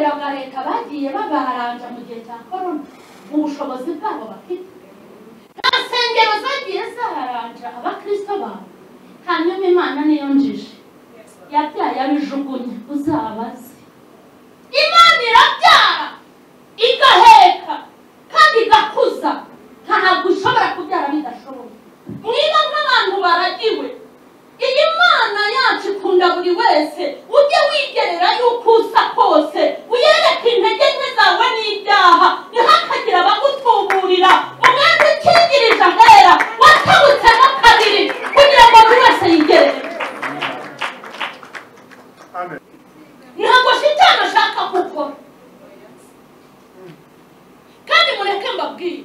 Abakoreraga leta bagiye babaranja mu gihe cya korona ubushobozi bwabo bafite. Nta nsengero zagiye zaharanja abakristo babo. Hanyuma Imana niyo njiji yabyaye abijugunya, uzabaze. Imana irabyara igaheka kandi igakuza, ntabwo ushobora kubyara bidashoboye. Niba nk'abantu baragiwe, iyi Mana yacu ikunda buri wese. Ujye wigerera yuko usa kose, uyereke intege nke zawe n'ibyaha, ntihakagire abagutuburira. Umwenda ukingirije ahera watabutsemo kabiri kugira ngo buri wese yigerere. Ntabwo shitani ashaka gukora. Kandi mureke mbabwire,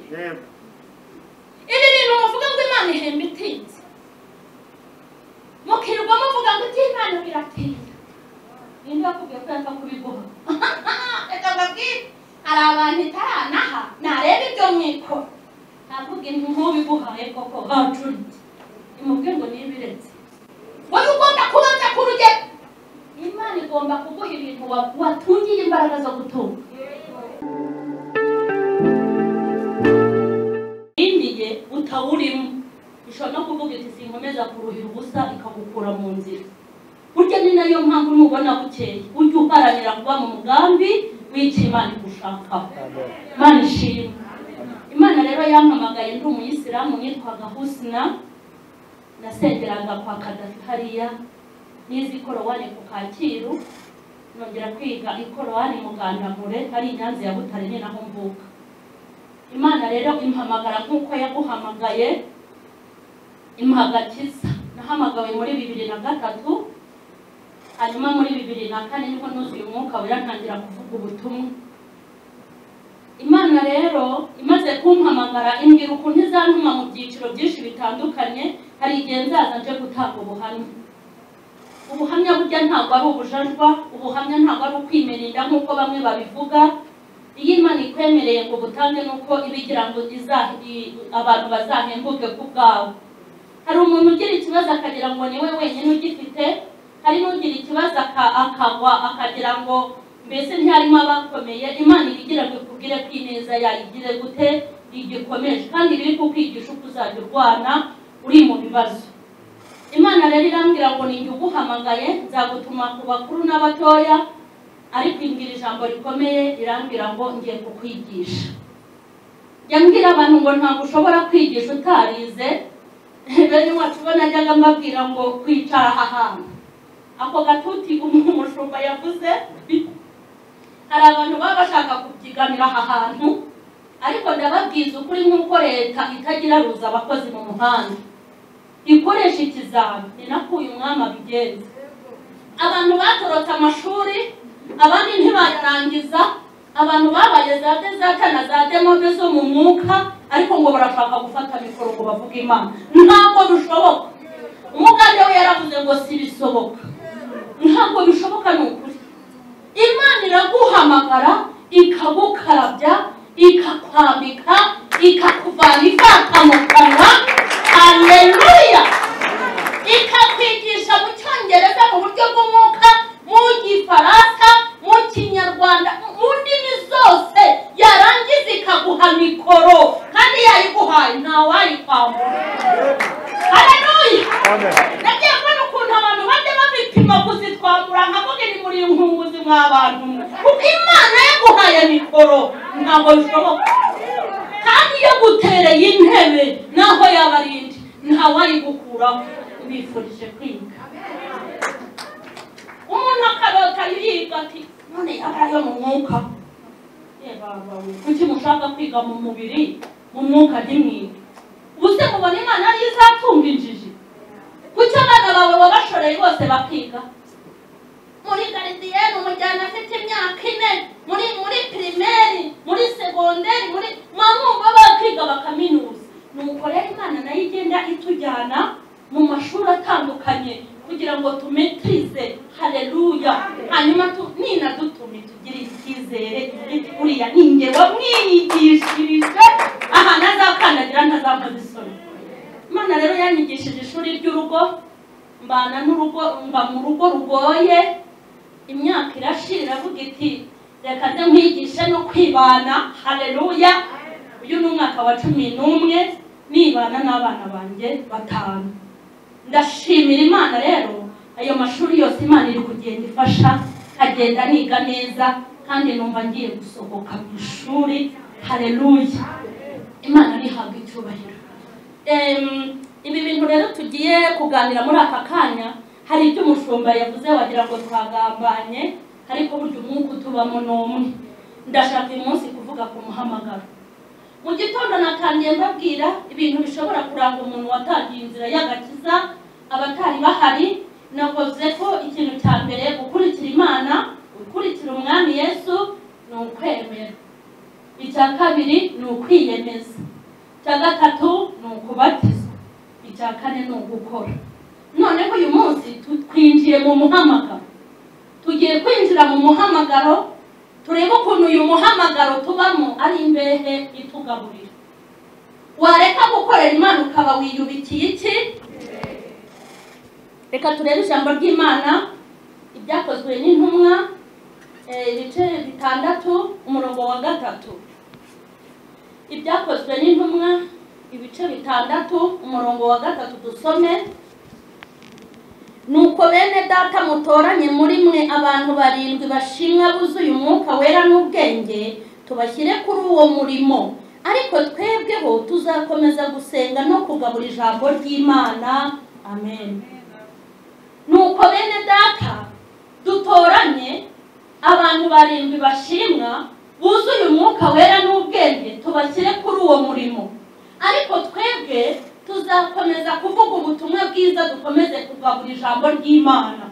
ibi bintu muvuga ngo Imana ihemba itinze, mukirirwa muvuga ngo iti Imana biratinda, ninde wakubwiye ko yapfa kubiguha? Reka mbabwire, hari abantu itaranaha nareba ibyo mwikora, ntavuga nk'ubiguhaye koko hacuritse, imubwire ngo nibiretse. Wowe ugomba kubanza ku rugero. Imana igomba kuguha ibintu watungiye imbaraga zo gutunga. Indiye utawurimo ishobora no kuvuga iti sinkomeza kuruhira ubusa, ikagukura mu nzira. Burya ni nayo mpamvu nubona bukeye ujye uharanira kuba mu mugambi w'icyo Imana igushakaho. Imana ishimwe. Imana rero yampamagaye ndi umuyisilamu nitwaga Husna, nasengeraga kwa Kadafi hariya, nize ikorowani ku Kacyiru, nongera kwiga ikorowani mu Gandamure hari i Nyanza ya Butare ni naho mvuka. Imana rero impamagara nk'uko yaguhamagaye, impa agakiza. Nahamagawe muri 2003, hanyuma muri 2004 nibwo nuzuye umwuka wera ntangira kuvuga ubutumwa. Imana rero imaze kumpamagara imbwira ukuntu izantuma mu byiciro byinshi bitandukanye. Hari igihe nzaza nje gutanga ubuhamya. Ubuhamya burya ntabwo ari ubujajwa, ubuhamya ntabwo ari ukwimeninda nk'uko bamwe babivuga. Iyo Imana ikwemereye ngo butange nuko ibigira ngo abantu bazahembuke ku bwawe. Hari umuntu ugira ikibazo akagira ngo niwe wenyine ugifite, hari n'ugira ikibazo akagwa akagira ngo mbese ntiharimo abakomeye. Imana ibigira ngo ikubwire ko ineza yayigire gute igikomeje, kandi biri kukwigisha uko uzajya urwana uri mu bibazo. Imana rero irambwira ngo ninjye uguhamagaye, nzagutuma ku bakuru n'abatoya, ariko imbwira ijambo rikomeye, irambwira ngo ngiye kukwigisha. Yambwira abantu ngo ntabwo ushobora kwigisha utarize. Bene wacu bo najyaga mbabwira ngo kwicara aha hantu, ako gatuti umushumba yavuze, hari abantu baba bashaka kubyiganira aha hantu, ariko ndababwiza ukuri nk'uko leta itagira ruza abakozi mu muhanda ikoresha ikizami, ni nako uyu mwami abigenza. Abantu batorotse amashuri, abandi ntibayarangiza, abantu babaye za dezata na za demobe zo mu mwuka, ariko ngo barashaka gufata mikoro ngo bavuge Imana. Ntabwo bishoboka. Umugande we yaravuze ngo si bisoboka. Ntabwo bishoboka, ni ukuri. Imana iraguhamagara, ikagukarabya, ikakwambika, ikakuvana ifata mu kanwa. Haleluya! Ikakwigisha mu Cyongereza mu buryo bw'umwuka, mu Gifaransa, mu Kinyarwanda, mu ndimi zose. Yarangiza ikaguha mikoro, kandi yayiguhaye ntawayikwambura. Haleluya! Nagiye mbona ukuntu abantu bajya babipima kuzitwambura, nkavuga ni muri inkunguzi mwa bantu mwe, kuko Imana yaguhaye mikoro ntabwo bishoboka. Kandi iyo gutereye intebe naho yaba ari indi ntawayigukuraho. Bifurije kwiga. Umuntu akarota yiga ati none yaba ayo mu mwuka. Kuki mushaka kwiga mu mubiri, mu mwuka ntimwige? Ubuse mubona Imana ariyo izatunga injiji? Kuki abana bawe wabashoreye bose bakiga? Muri garidiyeni umujyana afite imyaka 4, muri pirimeri, muri segonderi, muri mwamwumva bakiga bakaminuza. Nuko rero Imana nayo igenda itujyana mu mashuri atandukanye kugira ngo tumetrize. Haleluya! Hanyuma ninadutume tugire icyizere, uriya ninjye wamwigishirije, aha ntazakandagira ntazakoza isoni. Imana rero yanyigishije ishuri ry'urugo, mbana n'urugo, mba mu rugo rugoye. Imyaka irashira iravuga iti Reka nze nkwigishe no kwibana. Haleluya. Uyu ni umwaka wa 11 nibana n'abana banjye 5. Ndashimira Imana rero ayo mashuri yose Imana iri kugenda ifasha, agenda niga neza kandi numva ngiye gusohoka mu ishuri. Haleluya. Imana nihabwe icyubahiro. Ibi bintu rero tugiye kuganira muri aka kanya, hari ibyo umushumba yavuze wagira ngo twagambanye, ariko burya umwuka utubamo n'umwe. Ndashaka uyu munsi kuvuga ku muhamagaro. Mu gitondo natangiye mbabwira ibintu bishobora kuranga umuntu watangiye inzira y'agakiza, abatari bahari. Navuze ko ikintu cya mbere gukurikira Imana, gukurikira Umwami Yesu ni ukwemera. Icya kabiri ni ukwiyemeza. Icya gatatu ni ukubatizwa. Icya kane ni ugukora. Noneho uyu munsi twinjiye mu muhamagaro. Tugiye kwinjira mu muhamagaro, turebe ukuntu uyu muhamagaro tubamo ari imbehe itugaburira. Wareka gukorera Imana ukaba wiyubikiye iki? Reka turebe ijambo ry'Imana, ibyakozwe n'intumwa, ibice 6 umurongo wa 3. Ibyakozwe n'intumwa ibice 6 umurongo wa 3 dusome. Nuko bene data mutoranye muri mwe abantu 7 bashimwa buzuye umwuka wera n'ubwenge, tubashyire kuri uwo murimo, ariko twebweho tuzakomeza gusenga no kugabura ijambo ry'Imana. Amen. Nuko bene data dutoranye abantu 7 bashimwa buzuye umwuka wera n'ubwenge, tubashyire kuri uwo murimo, ariko twebwe tuzakomeza kuvuga ubutumwa bwiza, dukomeze kugabura ijambo ry'Imana.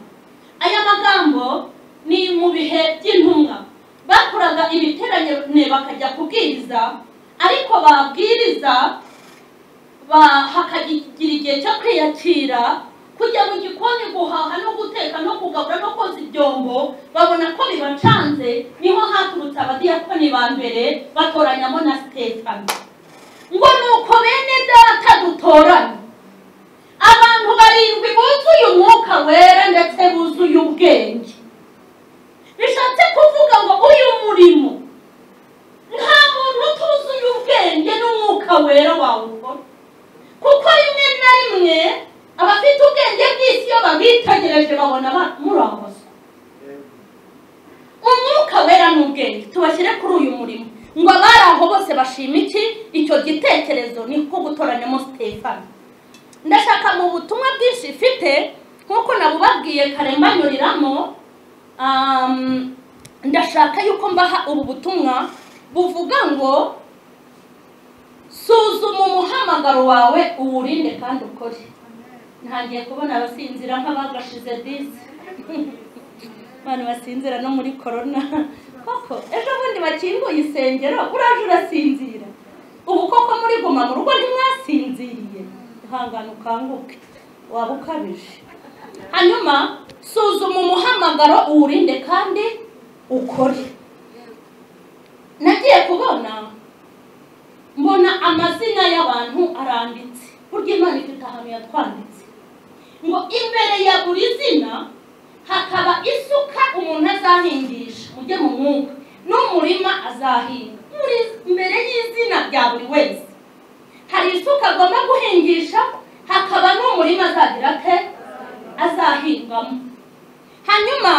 Aya magambo ni mu bihe by'intumwa bakoraga ibiterane bakajya kubwiriza, ariko babwiriza hakagira igihe cyo kwiyakira, kujya mu gikoni guhaha no guteka no kugabura no koza ibyombo, babona ko bibacanze. Niho haturutse abadiyakoni ba mbere batoranyamo na Stefano. Ngo nuko bene data dutoranye abantu 7 buzuye umwuka wera ndetse buzuye ubwenge. Bishatse kuvuga ngo uyu murimo nta muntu utuzuye ubwenge n'umwuka wera wawukora, kuko rimwe na rimwe abafite ubwenge bw'isi iyo babitegereje babona murabaswa. Umwuka wera n'ubwenge tubashyire kuri uyu murimo. Ngo abari aho bose bashima iki? Icyo gitekerezo ni ko gutoranyamo Stefano. Ndashaka mu butumwa bwinshi mfite nkuko nabubabwiye kare mbanyuriramo, ndashaka yuko mbaha ubu butumwa buvuga ngo suzuma umuhamagaro wawe uwurinde kandi ukore. Ntangiye kubona abasinzira nk'abagashize disi. Abantu basinzira no muri corona. Koko ejo bundi bakinguye isengero uraje urasinzira. Ubu koko muri guma mu rugo ntimwasinziriye. Ihangane ukanguke, waba ukabije. Hanyuma suzuma umuhamagaro uwurinde kandi ukore. Nagiye kubona mbona amazina y'abantu aranditse. Burya Imana ifite ahantu yatwanditse. Ngo imbere ya buri zina hakaba isuka umuntu azahingisha, mujye mu mwuka, n'umurima azahinga. Muri imbere y'izina rya buri wese hari isuka agomba guhingisha, hakaba n'umurima azagira ate? Azahingamo. Hanyuma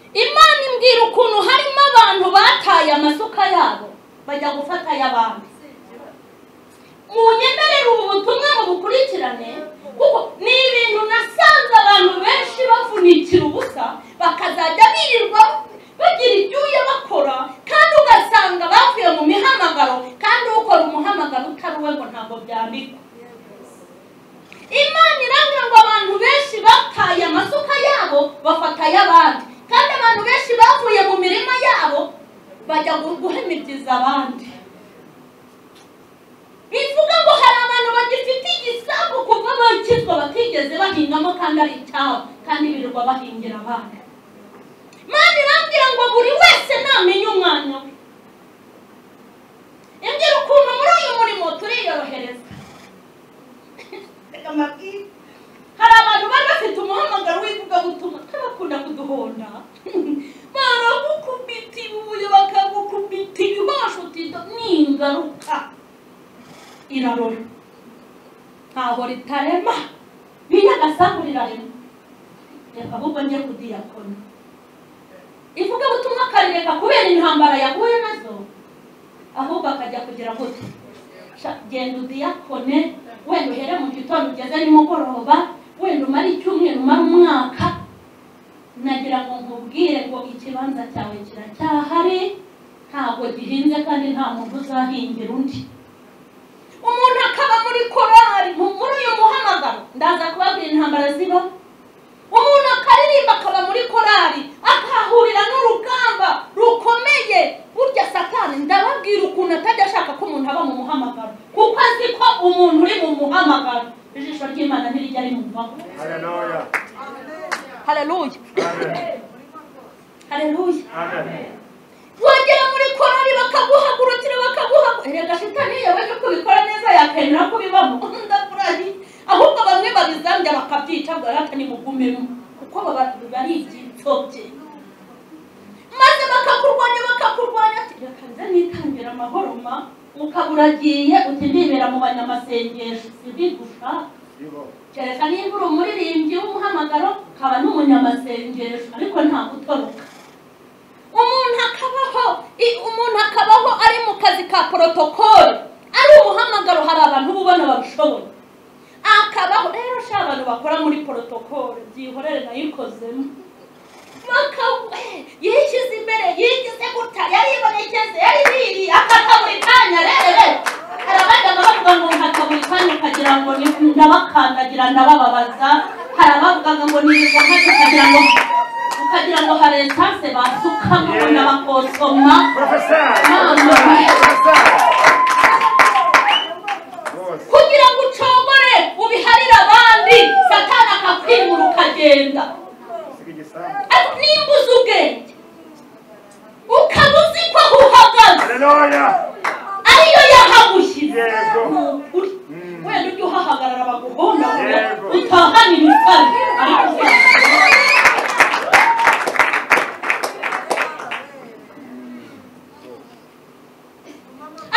Imana imbwira ukuntu harimo abantu bataye amasuka yabo bajya gufata ay'abandi. Munyemerere ubu butumwa mubukurikirane, kuko ni ibintu nasanze abantu benshi bavunikira ubusa, bakazajya birirwa bagira ibyuya bakora, kandi ugasanga bavuye mu mihamagaro, kandi ukora umuhamagaro utari uwe ngo ntabwo byambikwa. Imana irambwira ngo abantu benshi bataye amasuka yabo bafata ay'abandi, kandi abantu benshi bavuye mu mirima yabo bajya guhemibyiza abandi. Bivuga ngo hari abantu bagifite igisambu kuva bakizwa batigeze bahingamo kandi ari icyabo, kandi birirwa bahingira abandi. Imana irambwira ngo buri wese namenye umwanya we. Imbwira ukuntu muri uyu murimo turiyorohereza. Reka mbabwire, hari abantu bari bafite umuhamagaro w'ivugabutumwa bakunda kuduhonda. Rwanda baragukubita ibuye, bakagukubita ibibasho, uti ningaruka irarora ntaho ritarema, binyagasambu rirarema, reka ahubwo njye kudiyakona. Ivugabutumwa akarireka kubera intambara yahuye nazo, ahubwo akajya kugira gute? Genda udiyakone, wenda uhere mu gitondo ugeze nimugoroba, wenda umare icyumweru, umare umwaka. Nagira ngo nkubwire ngo ikibanza cyawe kiracyahari, ntabwo gihinze kandi nta muntu uzahingira undi. Umuntu akaba muri korari muri uyu muhamagaro, ndaza kubabwira intambara ziba. Umuntu akaririmba akaba muri korari, akahurira n'urugamba rukomeye. Burya Satani ndababwira ukuntu atajya ashaka ko umuntu aba mu muhamagaro, kuko azi ko umuntu uri mu muhamagaro ijisho ry'Imana ntirijya rimuvaho. Haleluya, haleluya, haleluya. Wagera muri korari bakaguhagurukira, bakaguhagurukira. Erega shitani yabonye ko ubikora neza yakemera ko bibamo, ndakurahiye. Ahubwo bamwe babizambya bakabyica ngo rata nimugumemo, kuko baba bari ibyitsobye, maze bakakurwanya, bakakurwanya. Ati reka nze nitangira amahoro ma, ukaba uragiye uti ndibera mu banyamasengesho, sibigushaka. Kereka niba uri umuririmbyi w'umuhamagaro ukaba n'umunyamasengesho, ariko nta gutoroka. Umuntu akabaho, umuntu akabaho ari mu kazi ka protokole, ari umuhamagaro. Hari abantu ubona babishoboye, akabaho. Rero sha abantu bakora muri protokole byihorere, nayikozemo. Yishyize imbere, yigize gutya, yaribonekeze, yaribiri, akata buri kanya. Rero hari abajyaga bavuga ngo nkata buri kanya, ukagira ngo ndabakandagira ndabababaza. Hari abavugaga ngo nirirwa nkata, ukagira ngo hari esanse basukamo ngo ndabakosoma. Kugira ngo ucogore ubiharire abandi, Satani akakwimura ukagenda. Ariko nimba uzi ubwenge, ukaba uzi ko aho uhagaze ariyo yahagushyize, ni ukuri wenda ujye uhahagarara baguhondagure, utahane ibisare, ariko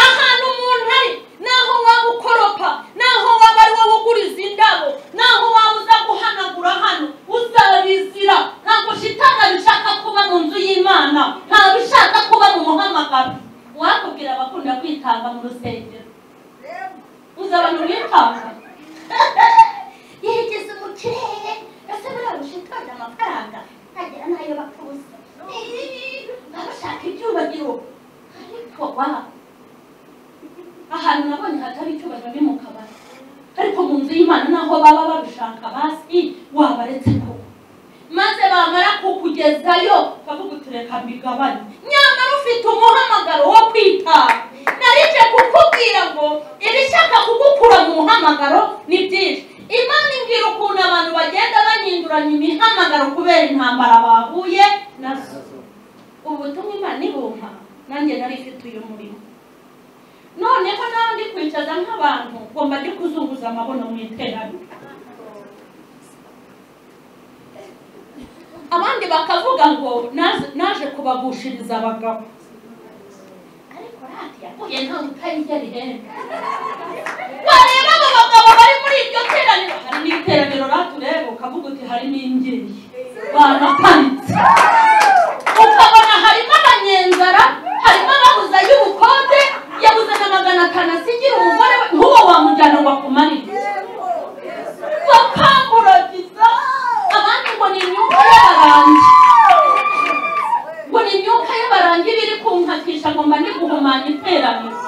ahantu umuntu ari, naho waba ukoropa, naho waba ari wowe uguriza indabo, naho waba uza guhanagura hano, uzabizira. Ntabwo shitani abishaka kuba mu nzu y'Imana, ntabwo ishaka kuba mu muhamagaro. Wakubwira abakunda kwitanga mu rusengero, uzi abantu bitanga yigeze mu kirere, ese buriya bushitani amafaranga ntagira n'ayo bapfuza, baba bashaka ibyubahiro. Ariko wa ahantu nabonye hatari icyubahiro ni mu kabari, ariko mu nzu y'Imana naho baba babishaka basi wabaretse koko. Maze bamara kukugezayo bavuga uti reka mbigabane, nyamara ufite umuhamagaro wo kwitanga. Narije kukubwira ngo ibishaka kugukura mu muhamagaro ni byinshi. Imana imbwira ukuntu abantu bagenda bahinduranya imihamagaro kubera intambara bahuye nazo. Ubutumwa Imana ibumpa, nanjye nari mfite uyu murimo. Noneho nawe ndi kwicaza nk'abantu ngomba ndi kuzunguza amabono mu iteraniro, abandi bakavuga ngo naje kubagushiriza abagabo, ariko rati yaguye ntawe utayigera ihembe. Wareba abo bagabo bari muri iryo teraniro, hari n'iteraniro ratureba ukavuga uti hari n'ingeri banaparitse, ukabona harimo abanyenzara, harimo ababuza y'ubukode, yabuze na 500 asigira umugore we, nk'uwo wamujyana ngo akumanike, bakanguragiza. Abandi ngo ni imyuka y'abarangi, ngo ni imyuka y'abarangi biri kunkakisha ngo mba ndi guhumanya iteraniro.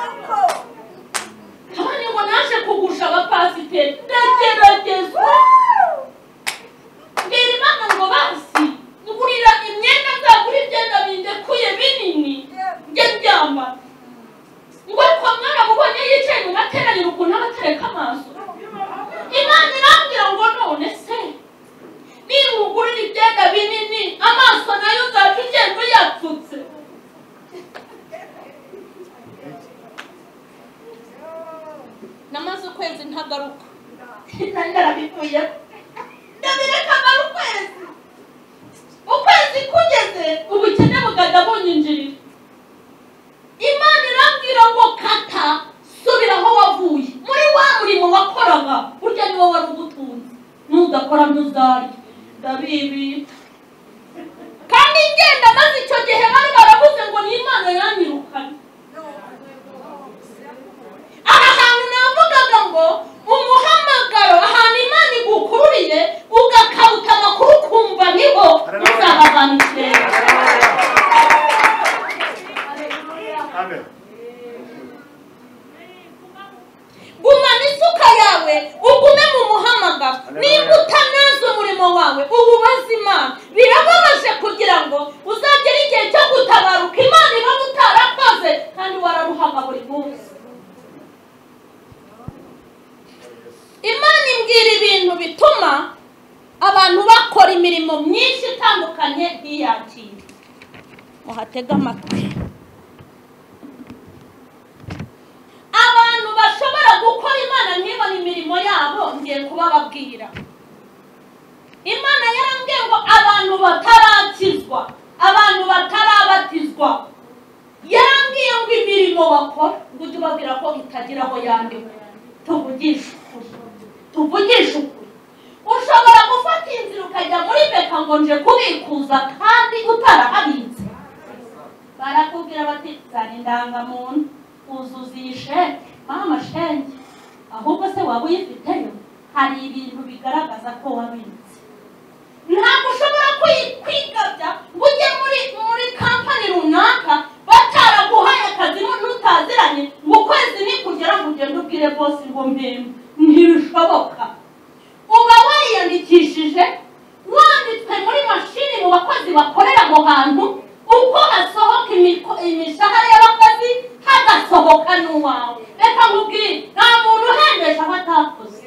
Abandi ngo naje kugusha abapasiteri, ndageragezwa mbwira Imana ngo basi ngurira imyenda, nzagura ibyenda bindekuye binini njye mbyambara. Ngo ariko mwaramubonye yicaye mu materaniro ukuntu aba atereka amaso. Imana irambwira ngo none se ninkugurira ibyenda binini amaso nayo uzaca ugenda uyapfutse. Namaze ukwezi ntagaruka, narabivuyemo, ndabireka mara ukwezi, ukwezi Ndabibita kandi ngenda, maze icyo gihe bari baravuze ngo ni Imana yanyirukanye. Aha hantu navugaga ngo umuhamagaro, ahantu Imana igukururiye ugakabuta amakuru ukumva niho uzahavana ikirere. Amen. Gumana isuka yawe, ugume mu muhamagaro. Nimba utanazi umurimo wawe, uwubaze Imana. Birababaje kugira ngo uzagere igihe cyo gutabaruka Imana iba utarakoze kandi wararuhaga buri munsi. Imana imbwira ibintu bituma abantu bakora imirimo myinshi itandukanye ntiyakire. Muhatege amatwi. Abantu bashobora gukora Imana ntibone imirimo yabo, ngiye kubababwira. Imana yarambwiye ngo abantu batarakizwa, abantu batarabatizwa, yarambwiye ngo imirimo bakora ngo ujye ubabwira ko itagira aho yandikwa. Tuvugishe ukuri, tuvugishe ukuri. Ushobora gufata inzira ukajya muri beka ngo nje kubikuza kandi utarahabitse. Barakubwira bati zana indangamuntu, uzuza iyi sheke, mama shenge, ahubwo se waba uyifiteyo? Hari ibintu bigaragaza ko wabitse. Ntabwo ushobora kwigabya ngo ujye muri kampani runaka bataraguhaye akazi n'utaziranye, ngo ukwezi nikugera ngo ugende ubwire bosi ngo mpembe. Ntibishoboka. Uba wariyandikishije, wanditswe muri mashini mu bakozi bakorera aho hantu, uko hasohoka imishahara y'abakozi hagasohoka n'uwawe. Reka nkubwire, nta muntu uhembesha aho atakoze,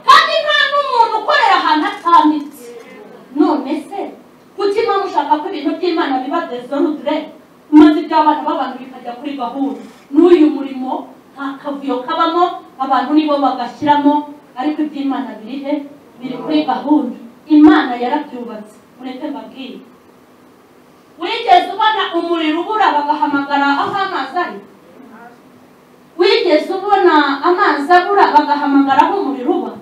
kandi nta n'umuntu ukorera ahantu atanditse. None se kuki muba mushaka ko ibintu by'Imana biba désordre, maze iby'abana b'abantu bikajya kuri gahunda? N'uyu murimo nta kavuyo kabamo, abantu nibo bagashyiramo, ariko iby'Imana biri he? Biri kuri gahunda. Imana yarabyubatse. Mureke mbabwire, wigeze ubona umuriro ubura bagahamagara aho amazi ari? Wigeze ubona amazi abura bagahamagara aho umuriro uba?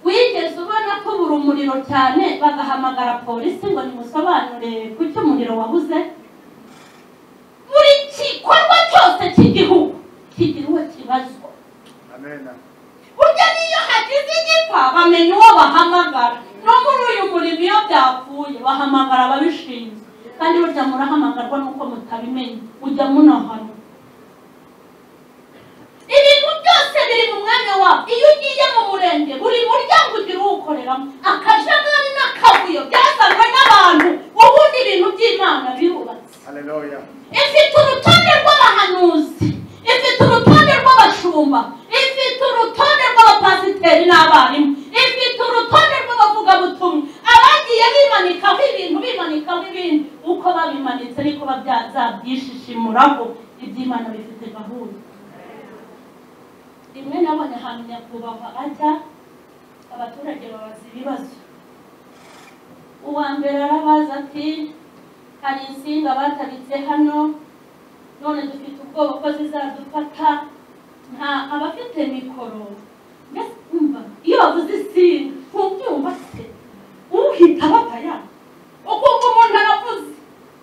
Wigeze ubona tubura umuriro cyane bagahamagara polisi ngo nimusobanure kuki umuriro wabuze? Buri gikorwa cyose cy'igihugu kigira uwo kibazwa. Amen. Burya niyo hagize igipfa bamenya uwo bahamagara. No muri uyu murimo iyo byapfuye bahamagara ababishinzwe. Kandi burya murahamagarwa nuko mutabimenya, ujya munahana. Ibintu byose biri mu mwanya wabo. Iyo ugiye mu murenge, buri muryango ugira uwukoreramo. Akajagari n'akavuyo byazanwe n'abantu, ubundi ibintu by'Imana birubatse. Haleluya. Ifite urutonde rw'abahanuzi, ifite urutonde rw'abashumba, ifite urutonde rw'abapasiteri n'abarimu, ifite urutonde rw'abavugabutumwa. Abagiye bimanikaho ibintu, bimanikaho ibindi, uko babimanitse niko bazabyishishimuraho. Iby'Imana bifite gahunda. Rimwe nabonye ahantu nyakubahwa ajya, abaturage babaza ibibazo. Uwa mbere arabaza ati hari insinga batabitse hano, none dufite ubwoba ko zizadufata. Nta abafite mikoro, mbese umva iyo bavuze insinga ntubyumva se? Uhita bataya ukumva umuntu aravuze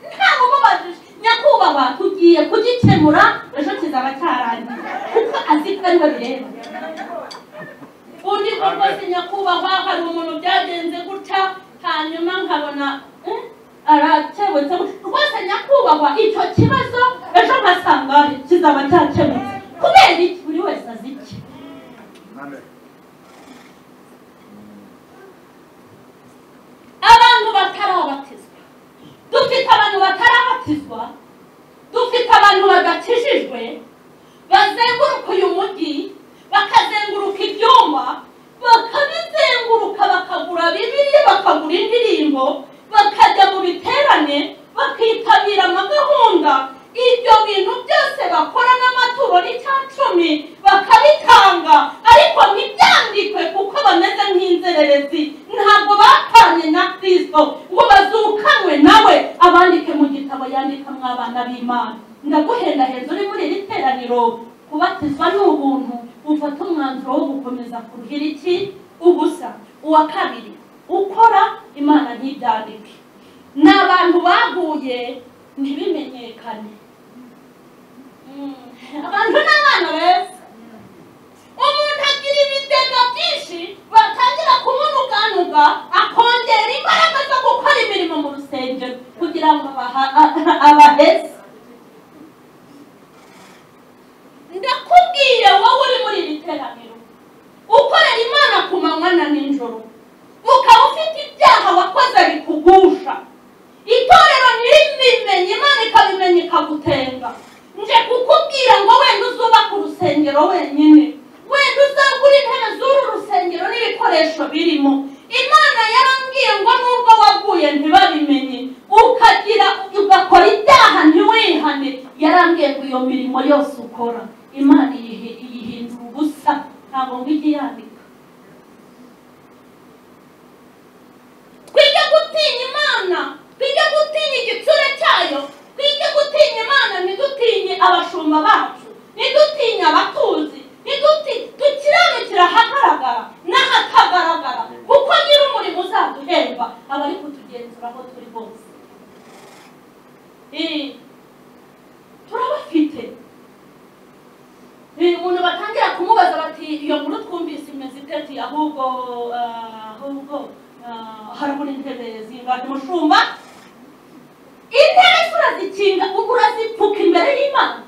ntawe umubajije. Nyakubahwa tugiye kugikemura ejo kizaba cyarangiye, kuko azi ko ariwe bireba. Undi ngo rwose nyakubahwa hari umuntu byagenze gutya, hanyuma nkabona arakebutse rwose nyakubahwa icyo kibazo ejo nkasanga kizaba cyakemutse. Kubera iki? Buri wese azi iki. Amen. Abantu batarabatizwa, dufite abantu batarabatizwa, dufite abantu badakijijwe, bazenguruka uyu mujyi, bakazenguruka ibyumba, bakabizenguruka, bakagura Bibiliya, bakagura indirimbo, bakajya mu biterane, bakitabira amagahunda. Ibyo bintu byose bakora n'amaturo n'icya cumi bakabitanga, ariko ntibyandikwe kuko bameze nk'inzererezi. Ntabwo bapfanye na Kristo ngo bazukanwe nawe, abandike mu gitabo yandikamwo abana b'Imana. Ndaguhendaheza uri muri iri teraniro, kubatizwa ni ubuntu, ufata umwanzuro wo gukomeza kuruhira iki? Ubusa. Uwa kabiri, ukora Imana ntibyandike. Ni abantu baguye ntibimenyekane. Abantu ni abana beza. Umuntu agira ibitega byinshi batangira kumunuganuga akongera imbaraga zo gukora imirimo mu rusengero kugira ngo abaheze. Ndakubwiye wowe uri muri iri teraniro ukorera Imana ku manywa na nijoro, ukaba ufite ibyaha wakoze bikugusha, itorero ntiribimenye, Imana ikabimenya ikagutenga. Nje kukubwira ngo wenda uzubaka urusengero wenyine, wenda uzagura intebe z'uru rusengero n'ibikoresho birimo. Imana yarambwiye ngo nubwo waguye ntibabimenye, ukagira ugakora ibyaha ntiwihane, yarambwiye ngo iyo mirimo yose ukora Imana iyihindura ubusa, ntabwo ngo ijye yandika. Twige gutinya Imana, twige gutinya igitsure cyayo, twige gutinya Imana, ntidutinye abashumba bacu, ntidutinye abatuzi, dukiranukira ahagaragara n'ahatagaragara, kuko nyir'umurimo uzaduhemba aba ari kutugenzura aho turi hose. Turabafite. Umuntu batangira kumubaza bati iyo nkuru twumvise imeze ite? Ahubwo harabura intebe zingahe mushumba? Intebe urazikinga, urazipfuka imbere y'Imana.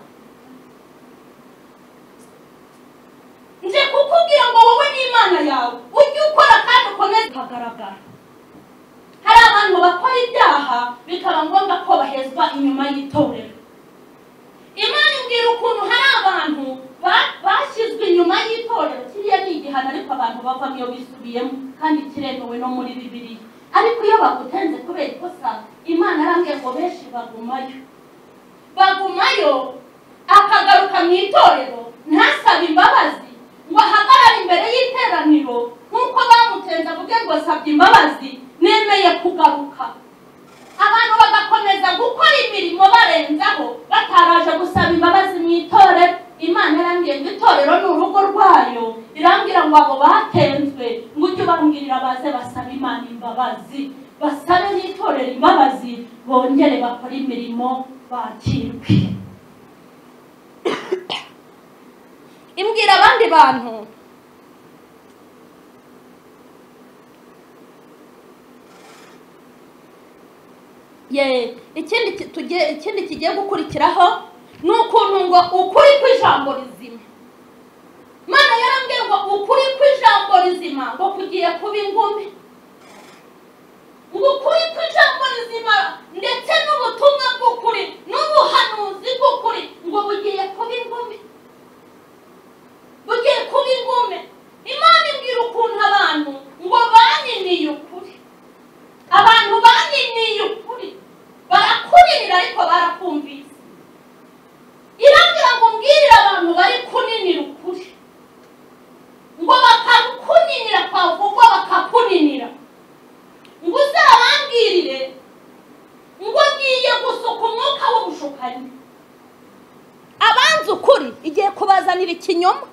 Nje kukubwira ngo wowe n'Imana yawe ujye ukora kandi ukomeze ukagaragara. Hari abantu bakora ibyaha bikaba ngombwa ko bahezwa inyuma y'itorero. Imana imbwira ukuntu hari abantu bashyizwe inyuma y'itorero. Kiriya ni igihano ariko abantu bavamo iyo bisubiyemo, kandi kiremewe no muri Bibiliya. Ariko iyo bagutenze kubera ikosa, Imana arambwiye ngo benshi bagumayo, bagumayo akagaruka mu itorero ntasabe imbabazi, ngo ahagarare imbere y'iteraniro nk'uko bamutenze avuge ngo asabye imbabazi nemeye kugaruka. Abantu bagakomeza gukora imirimo barenzaho bataraje gusaba imbabazi mu itorero. Imana irambwiye ngo itorero ni urugo rwayo, irambwira ngo abo batenzwe ngo ujye ubambwirira baze basaba Imana imbabazi, basabe n'itorero imbabazi, bongere bakore imirimo bakirwe. Imbwira abandi bantu ikindi kigiye gukurikiraho ni ukuntu ngo ukuri kw'ijambo rizima. Imana yarambwiye ngo ukuri kw'ijambo rizima ngo kugiye kuba ingume, ngo ukuri kw'ijambo rizima ndetse n'ubutumwa bw'ukuri n'ubuhanuzi bw'ukuri ngo bugiye kuba ingume, bugiye kuba ingume. Imana imbwira ukuntu abantu ngo baniniye ukuri, abantu baniniye ukuri, barakuninira ariko barakumvise. Irambwira ngo mbwirire abantu bari kuninira ukuri, ngo bakakuninira kwavugwa bakakuninira, ngo uzabambwirire ngo ngiye gusuka umwuka w'ubushukanyi. Abanze ukuri igiye kubazanira ikinyoma.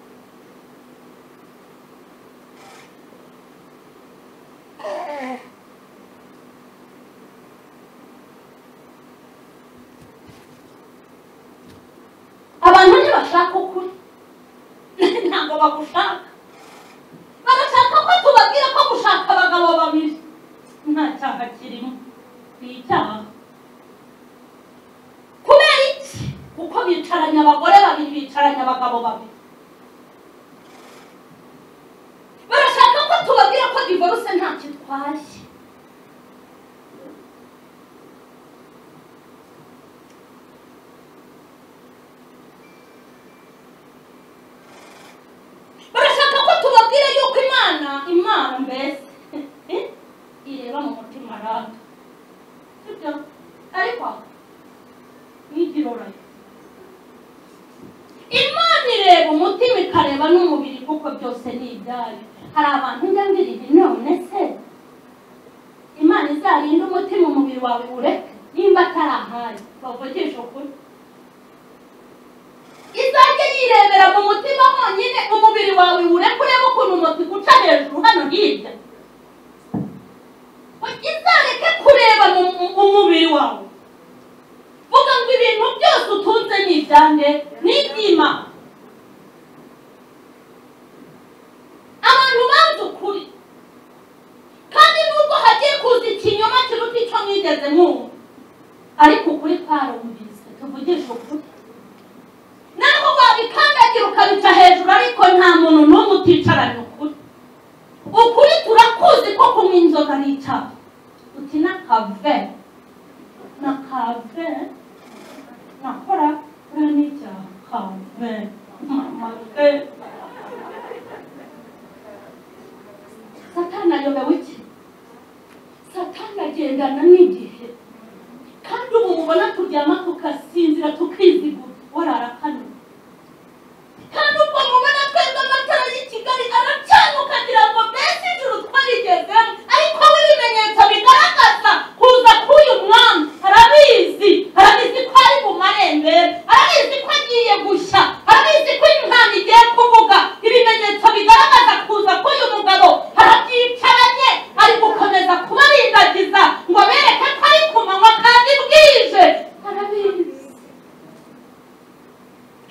Abantu ntibashaka ukuri, ntabwo bagushaka, barashaka ko tubabwira ko gushaka abagabo babiri nta cyaha kirimo, ni icyaha. Kubera iki? Kuko bicaranye abagore babiri, bicaranye abagabo babiri. Barashaka ko tubabwira ko divorce ntacyo itwaye. Barashaka ko tubabwira yuko Imana mbese ireba mu mutima rata, sibyo? Ariko n'igirorayo Imana ireba umutima ikareba n'umubiri, kuko byose ni ibyayo. Hari abantu njya ngira ibi, none se Imana izarinda umutima umubiri wawe ureke nimba atari ahayo, bavugisha ukuri. Izajya yirebera mu mutima honyine, umubiri wawe ureke urebe ukuntu umutima uca hejuru hano hirya. wawe. Vuga ngo ibintu byose utunze ni ibyanjye, ni iby'Imana. Abantu banze ukuri, kandi nubwo hagiye kuza ikinyoma kiruta icyo mwigeze mwumva, ariko ukuri kwarumvise. Tuvugishe ukuri, naho wabikandagira ukabica hejuru, ariko nta muntu n'umwe uticaranye ukuri. Ukuri turakuzi ko kunywa inzoga ari icyaha. Uti n'akave nakave nakora uriya ni icyaha kave mama pe. Satani ayobewe iki? Satani agendana n'igihe, kandi ubu mubona turyama tukasinzira tukizigura, warara kano. Kandi ubwo mubona twebwe amatara y'i Kigali aracana ukagira ngo mbese ijuru twarigezemo, ariko we ibimenyetso bigaragaza kuza k'uyu mwami arabizi. Arabizi ko ari mu marembera, arabizi ko agiye gushya, arabizi ko impano igiye kuvuga. Ibimenyetso bigaragaza kuza k'uyu mugabo arabyicaranye, ari gukomeza kubarindagiza ngo abereke ko ari ku manywa kandi bwije. Arabizi,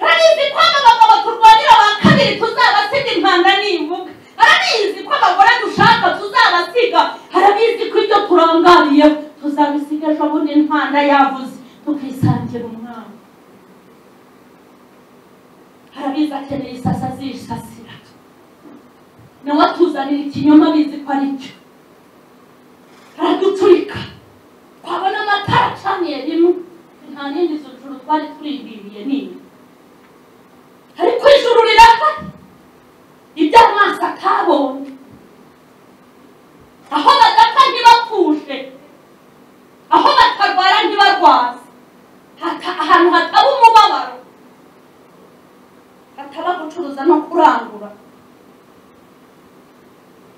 arabizi ko aba bagabo turwanira ba kabiri tuzabasiga impanda nivuga. Arabizi ko abagore dushaka tuzabasiga. Arabizi ko ibyo turangariye tuzabisiga ejo bundi impanda yavuze tukisangira umwana. Arabizi akeneye isasa zisasira, nawe atuzanira ikinyoma abizi ko ari cyo. Araduturika twabona amatara acaniye rimwe, nta n'indi juru twari turindiriye nini, ariko ijuru rirahari. Ibyo amaso atabonye, aho badapfa ntibapfushe, aho batarwara ntibarwaze, ahantu hataba umubabaro, hataba gucuruza no kurangura.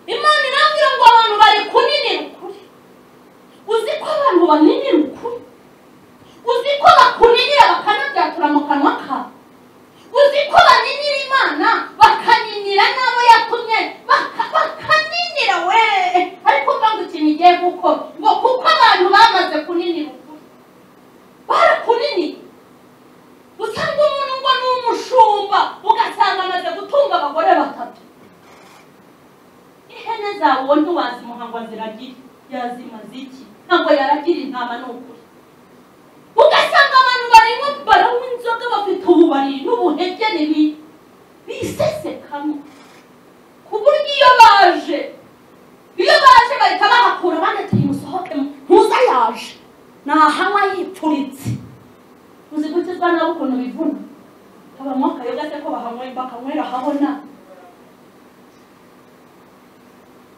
Imana irambwira ngo abantu bari kuninira ukuri. Uzi ko abantu baninira ukuri? Uzi ko bakuninira bakanabyatura mu kanwa kabo? Uzi ko baninira Imana bakaninira n'abo yatumye, bakaninira we. Ariko mva ngo ikintu igiye gukora, ngo kuko abantu bamaze kuninira ukuri, barakuniniye. Usanga umuntu ngo ni umushumba, ugasanga amaze gutunga abagore batatu. Ihene zawe uwo ntiwazimuha ngo aziragire, yazimaze iki? Ntabwo yaragira intama, ni ukuri. Ugasanga abantu barimo baranywa inzoga, bafite ububari n'ubuhegene bisesekamo, ku buryo iyo baje bahita bahakura abandi ati musohokemo, ntuza yaje nahanywa yipfuritse. Uzi gukizwa nabo ukuntu bivuna? Habamo akayoga se ko bahanywera bakanywera habona.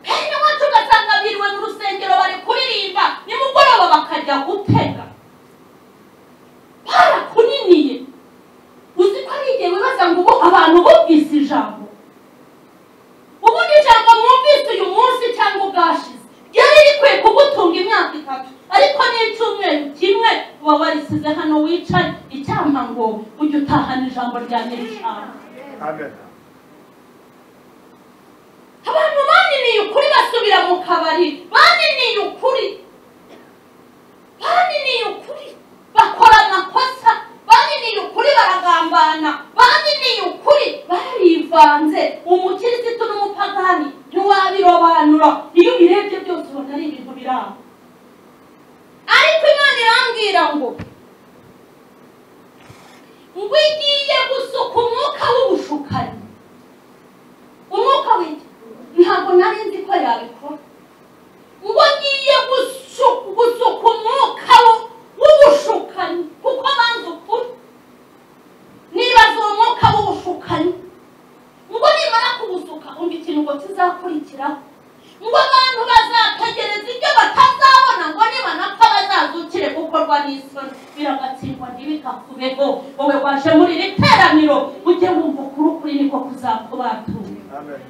Bene wacu ugasanga biriwe mu rusengero bari kuririmba, nimugoroba bakajya gutega. Barakuniniye. Uzi ko ari igihe wibaza ngo ubu abantu bumvise ijambo, ubundi ijambo mwumvise uyu munsi cyangwa ubwashize ryari rikwiye kugutunga imyaka itatu, ariko n'icyumweru kimwe uba warisize hano wicaye. Icyampa ngo ujye utahana ijambo rya nyir'ijambo. Amen. Abantu baniniye ukuri basubira mu kabari, baniniye ukuri, baniniye ukuri bakora amakosa, baniniye ukuri baragambana, baniniye ukuri barivanze. Umukirisitu n'umupagani ntiwabirobanura, iyo ubirebye byose ubona ari ibintu biranga. Ariko Imana irambwira ngo igiye gusuka umwuka w'ubushukanyi. Umwuka w'iki? Ntabwo nari nzi ko yabikora. Ngo ngiye gusuka umwuka w'ubushukanyi, kuko banze ukuri. Nibaza uwo mwuka w'ubushukanyi, ngo nimara kuwusuka umva ikintu ngo kizakurikiraho, ngo abantu bazategereza ibyo batazabona, ngo nibanapfa bazazukire gukorwa n'isoni. Biragatsindwa ntibikakubeho. Wowe waje muri iri teraniro ujye wumva ukuri, ukuri niko kuzakubatura. Amen.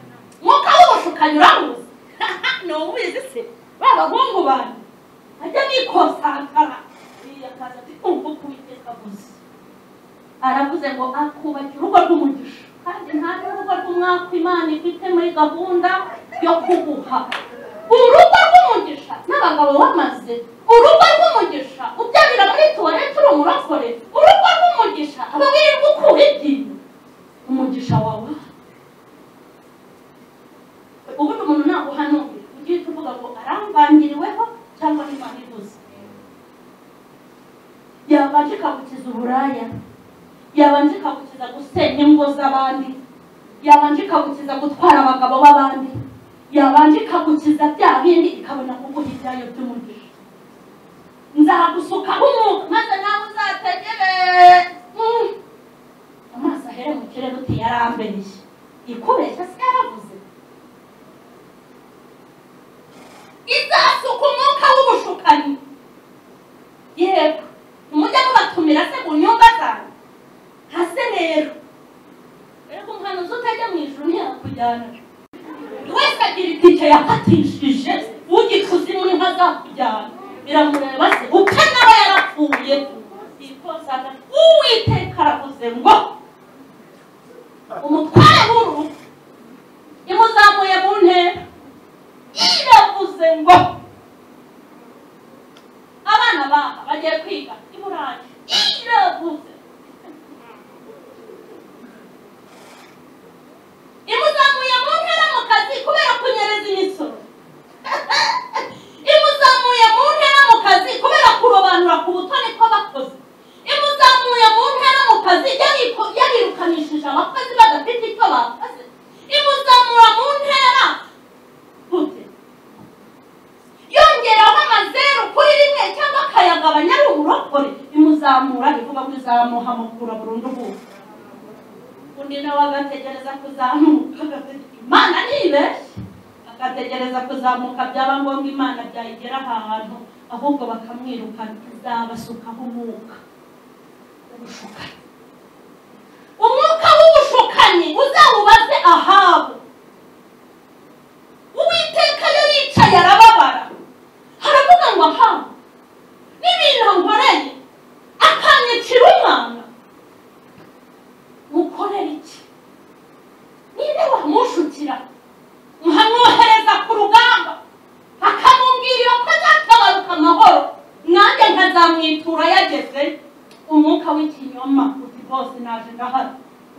Mwuka w'ubushukanyi uramuzi? Ntuwubizi se? Ba bahungu banyu ajya nikosantara akaza ati umva uko Uwiteka avuze. Aravuze ngo akubakira urugo rw'umugisha, kandi nta n'urugo rw'umwaka Imana ifite muri gahunda yo kuguha urugo rw'umugisha. N'abagabo bamaze Urugo rw'umugisha ubyarira muri tuwarete uri umurokore. Urugo rw'umugisha aba wirirwa ukura ibyinyo. Umugisha wawe ubundi umuntu naguhanurira ugiye tuvuga ngo arangangiriweho cyangwa n'Imana ivuze. Yabanje ikagukiza uburaya, yabanje ikagukiza gusenya ingo z'abandi, yabanje ikagukiza gutwara abagabo b'abandi, yabanje ikagukiza bya bindi ikabona kuguha ibyayo by'umugisha. Nzagusukaho umwuka maze nawe uzategere amaso ahere mu kirere uti yarambeshye. Ikubeshya se yaravuze. Izasuka umwuka w'ubushukanyi. Yego, mujya mubatumira se ku nyumba zanyu. Hase rero erega umuhanuzi utajya mu ijuru ntiyakujyana. Wese agira itike yafatishije, ujya ikuzimu ntazakujyana. Biramureba se uko nawe yarapfuye. Ikosana Uwiteka aravuze ngo umutware w'uru rugo imuzamuye mu ntera. Iravuze ngo abana baha bagiye kwiga i Burayi. Iravuze imuzamuye mu ntera mu kazi kubera kunyereza imisoro. Imuzamuye mu ntera mu kazi kubera kurobanura ku butoni kw'abakozi. Imuzamuye mu ntera mu kazi yarirukanishije abakozi badafite icyo bakoze. Imuzamura mu ntera gute? Yongeraho amazeru kuri rimwe cyangwa akayagabanya ari umurokore. Imuzamura ivuga ngo izamuhamukura burundu bwose. Undi nawe agategereza kuzamuka, Imana ntibeshye, agategereza kuzamuka, byaba ngombwa Imana byayigera ahantu ahubwo bakamwirukana. Izabasukaho umwuka w'ubushukanyi. Umwuka w'ubushukanyi uzawubaze Ahabu. Uwiteka yaricaye arababara, aravuga ngo Ahabu n'ibintu nkoreye akanyicira umwana, mukorera iki? Ninde wamushukira nkamwohereza ku rugamba akamubwirira ko azatabaruka amahoro, nanjye nkazamwitura yageze? Umwuka w'ikinyoma uti bose naje ndahari,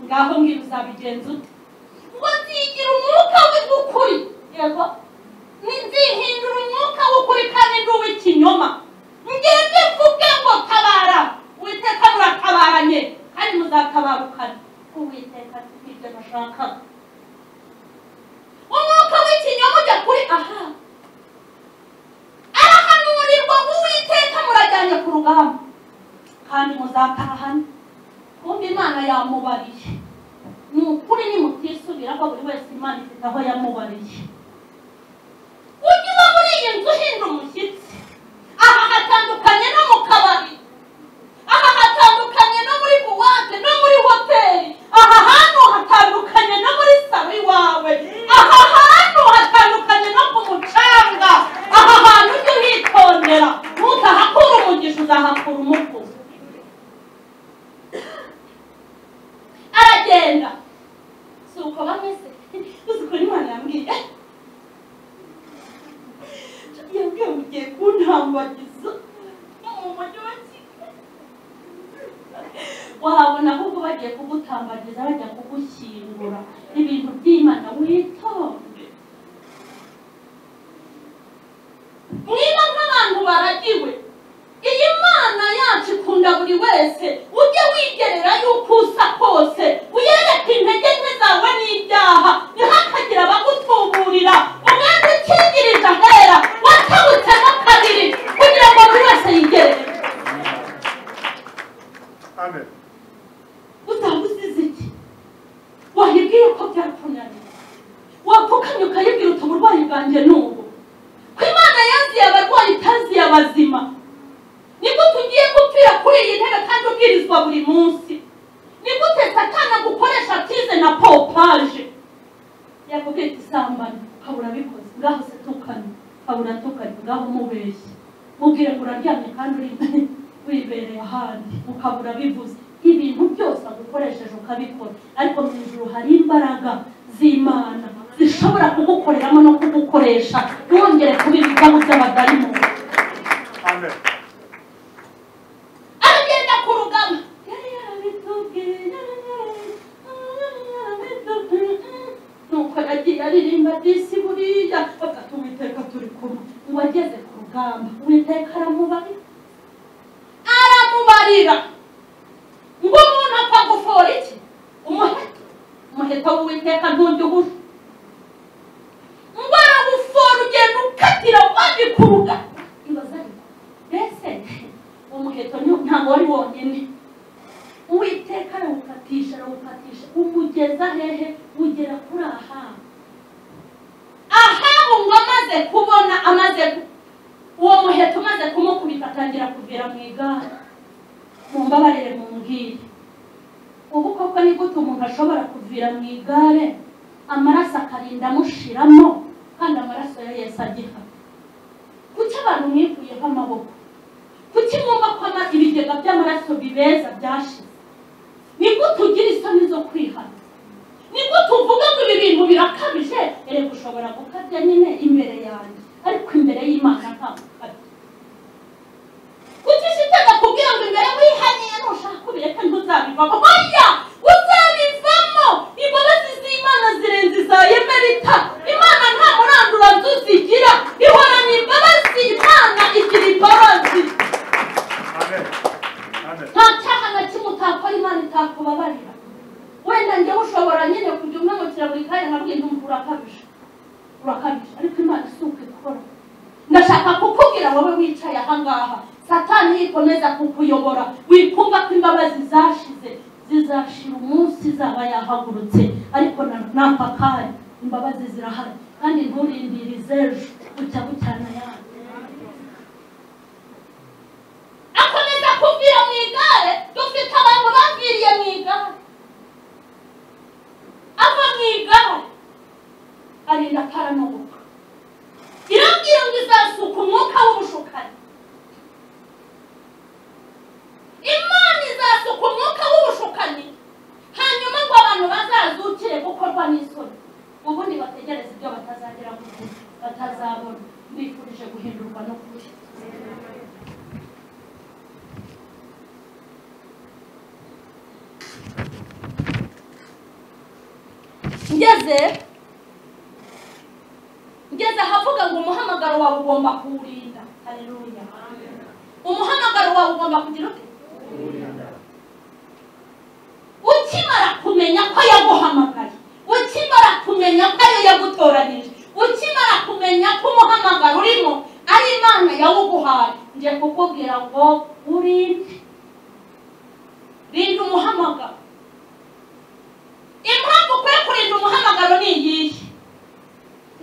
ngaho mbwira uzabigenza ute? Ngo nzigira umwuka w'ukuri. Yego, nzihindura umwuka w'ukuri kandi ndi uw'ikinyoma. Ngende mvuge ngo tabara, Uwiteka muratabaranye kandi muzatabarukana. Uwiteka ati ibyo nashakaga. Umwuka w'ikinyoma ujya kuri Ahabu, arahanurirwa ngo Uwiteka murajyanye ku rugamba kandi muzatahana. Kumbe Imana yamubariye. Ni ukuri nimutisubiraho buri wese Imana ifite aho yamubariye. Ujye uba muri iyi nzu uhinda umushyitsi. Aha hatandukanye no mu kabari, aha hatandukanye no muri buwate no muri hoteli, aha hantu hatandukanye no muri salo iwawe, aha hantu hatandukanye no ku mucanga. Aha hantu ujye uhitondera, nutahakura umugisha uzahakura umuvumo. Aragenda si uko bameze. Uzi ukuntu Imana yambwiye? Yambwiye ngo ugiye kuntambagiza mu mujyi wa Kigali. Wahabona ahubwo bagiye kugutambagiza bajya kugushyingura. Ibintu by'Imana witonde. Niba nk'abantu baragiwe, iyi Mana yacu ikunda buri wese. Ujye wigerera yuko usa kose, uyereke intege nke zawe n'ibyaha, ntihakagire abagutuburira. Umwenda ukingirije ahera watabutsemo kabiri kugira ngo buri wese yigerere. Amen. Uzaba usize iki? Wahibwiye ko byakunaniye, wapfukamye ukayibwira uti uburwayi bwanjye ni ubu, ko Imana yaziye abarwayi itaziye abazima. Nigute ugiye gupfira kuri iyi ntebe kandi ubwirizwa buri munsi? Nigute Satani agukoresha tize na popaje? Yakubwiye ati sambana, ukabura bikoze, ngaho se tukane, ukabura tukane, ngaho umubeshye, mubwire ngo uraryamye kandi uri wibereye ahandi, ukabura bivuze. Ibintu byose agukoresheje ukabikora, ariko mu ijuru hari imbaraga z'Imana zishobora kugukoreramo no kugukoresha, ntiwongere kuba ibitabo by'abadayimoni. Amen. Uwiteka aramubarira, aramubarira ngo umuntu apfa gufora iki? Umuheto. Umuheto w'Uwiteka ntujya uhusha. Ngo arawufora ugenda ukatira wabikuruga. Ibaza ariko mbese umuheto ntabwo wari wonyine. Uwiteka arawukatisha, arawukatisha, umugeza hehe? Ugera kuri Ahabu. Ahabu ngo amaze kubona, amaze uwo muheto umaze kumukubita atangira kuvira mu igare. Mumbabarire mumbwire, ubu koko ni gute umuntu ashobora kuvira mu igare amaraso akarinda amushiramo kandi amaraso ya Yesu agihari? Kuki abantu mwikuyeho amaboko? Kuki mwumva ko ibigega by'amaraso bibeza byashize? Ni gute ugira isoni zo kwihana? Ni gute uvuga ngo ibi bintu birakabije? Erega ushobora gukabya nyine imbere yanjye, ariko imbere y'Imana ntabwo ukabya. Kuki shitani akubwira ngo imbere wihaniye nushaka kubireka ntuzabivamo? Oya, uzabivamo! Imbabazi z'Imana zirenze iza Emerita. Imana nta muranduranzuzi igira, ihorana imbabazi. Imana igira imbabazi. Nta cyaha na kimwe utakora Imana itakubabarira. Wenda njyewe ushobora nyine kujya umwamukira buri kanya nkabwira nti urakabije, urakabije, ariko Imana si uko ikora. Ndashaka kukubwira wowe wicaye aha ngaha, Satani yikomeza kukuyobora, wikumva ko imbabazi zashize, zizashira umunsi zaba yahagurutse, ariko n'aka kanya imbabazi zirahari, kandi nturindirize ejo bucya bucyana yandi. Akomeza kuvira mu igare. Dufite abantu baviriye mu igare, ava mu igare arinda akaranuka. Irambwira ngo izasuka umwuka w'ubushukanyi. Imana izasuka umwuka w'ubushukanyi, hanyuma ngo abantu bazazukire gukorwa n'isoni, ubundi bategereze ibyo batazagera kure, batazabona. Mbifurije guhindurwa n'ukuri. Ngeze ahavuga ngo umuhamagaro wawe ugomba kuwurinda. Haleluya. Umuhamagaro wawe ugomba kugira ute? Ukimara kumenya ko yaguhamagaye, ukimara kumenya ko ariyo yagutoranyije, ukimara kumenya ko umuhamagaro urimo ari Imana yawuguhaye, ngiye kukubwira ngo urinde. Rinda umuhamagaro. Impamvu ukwiye kurinda umuhamagaro ni iyihe?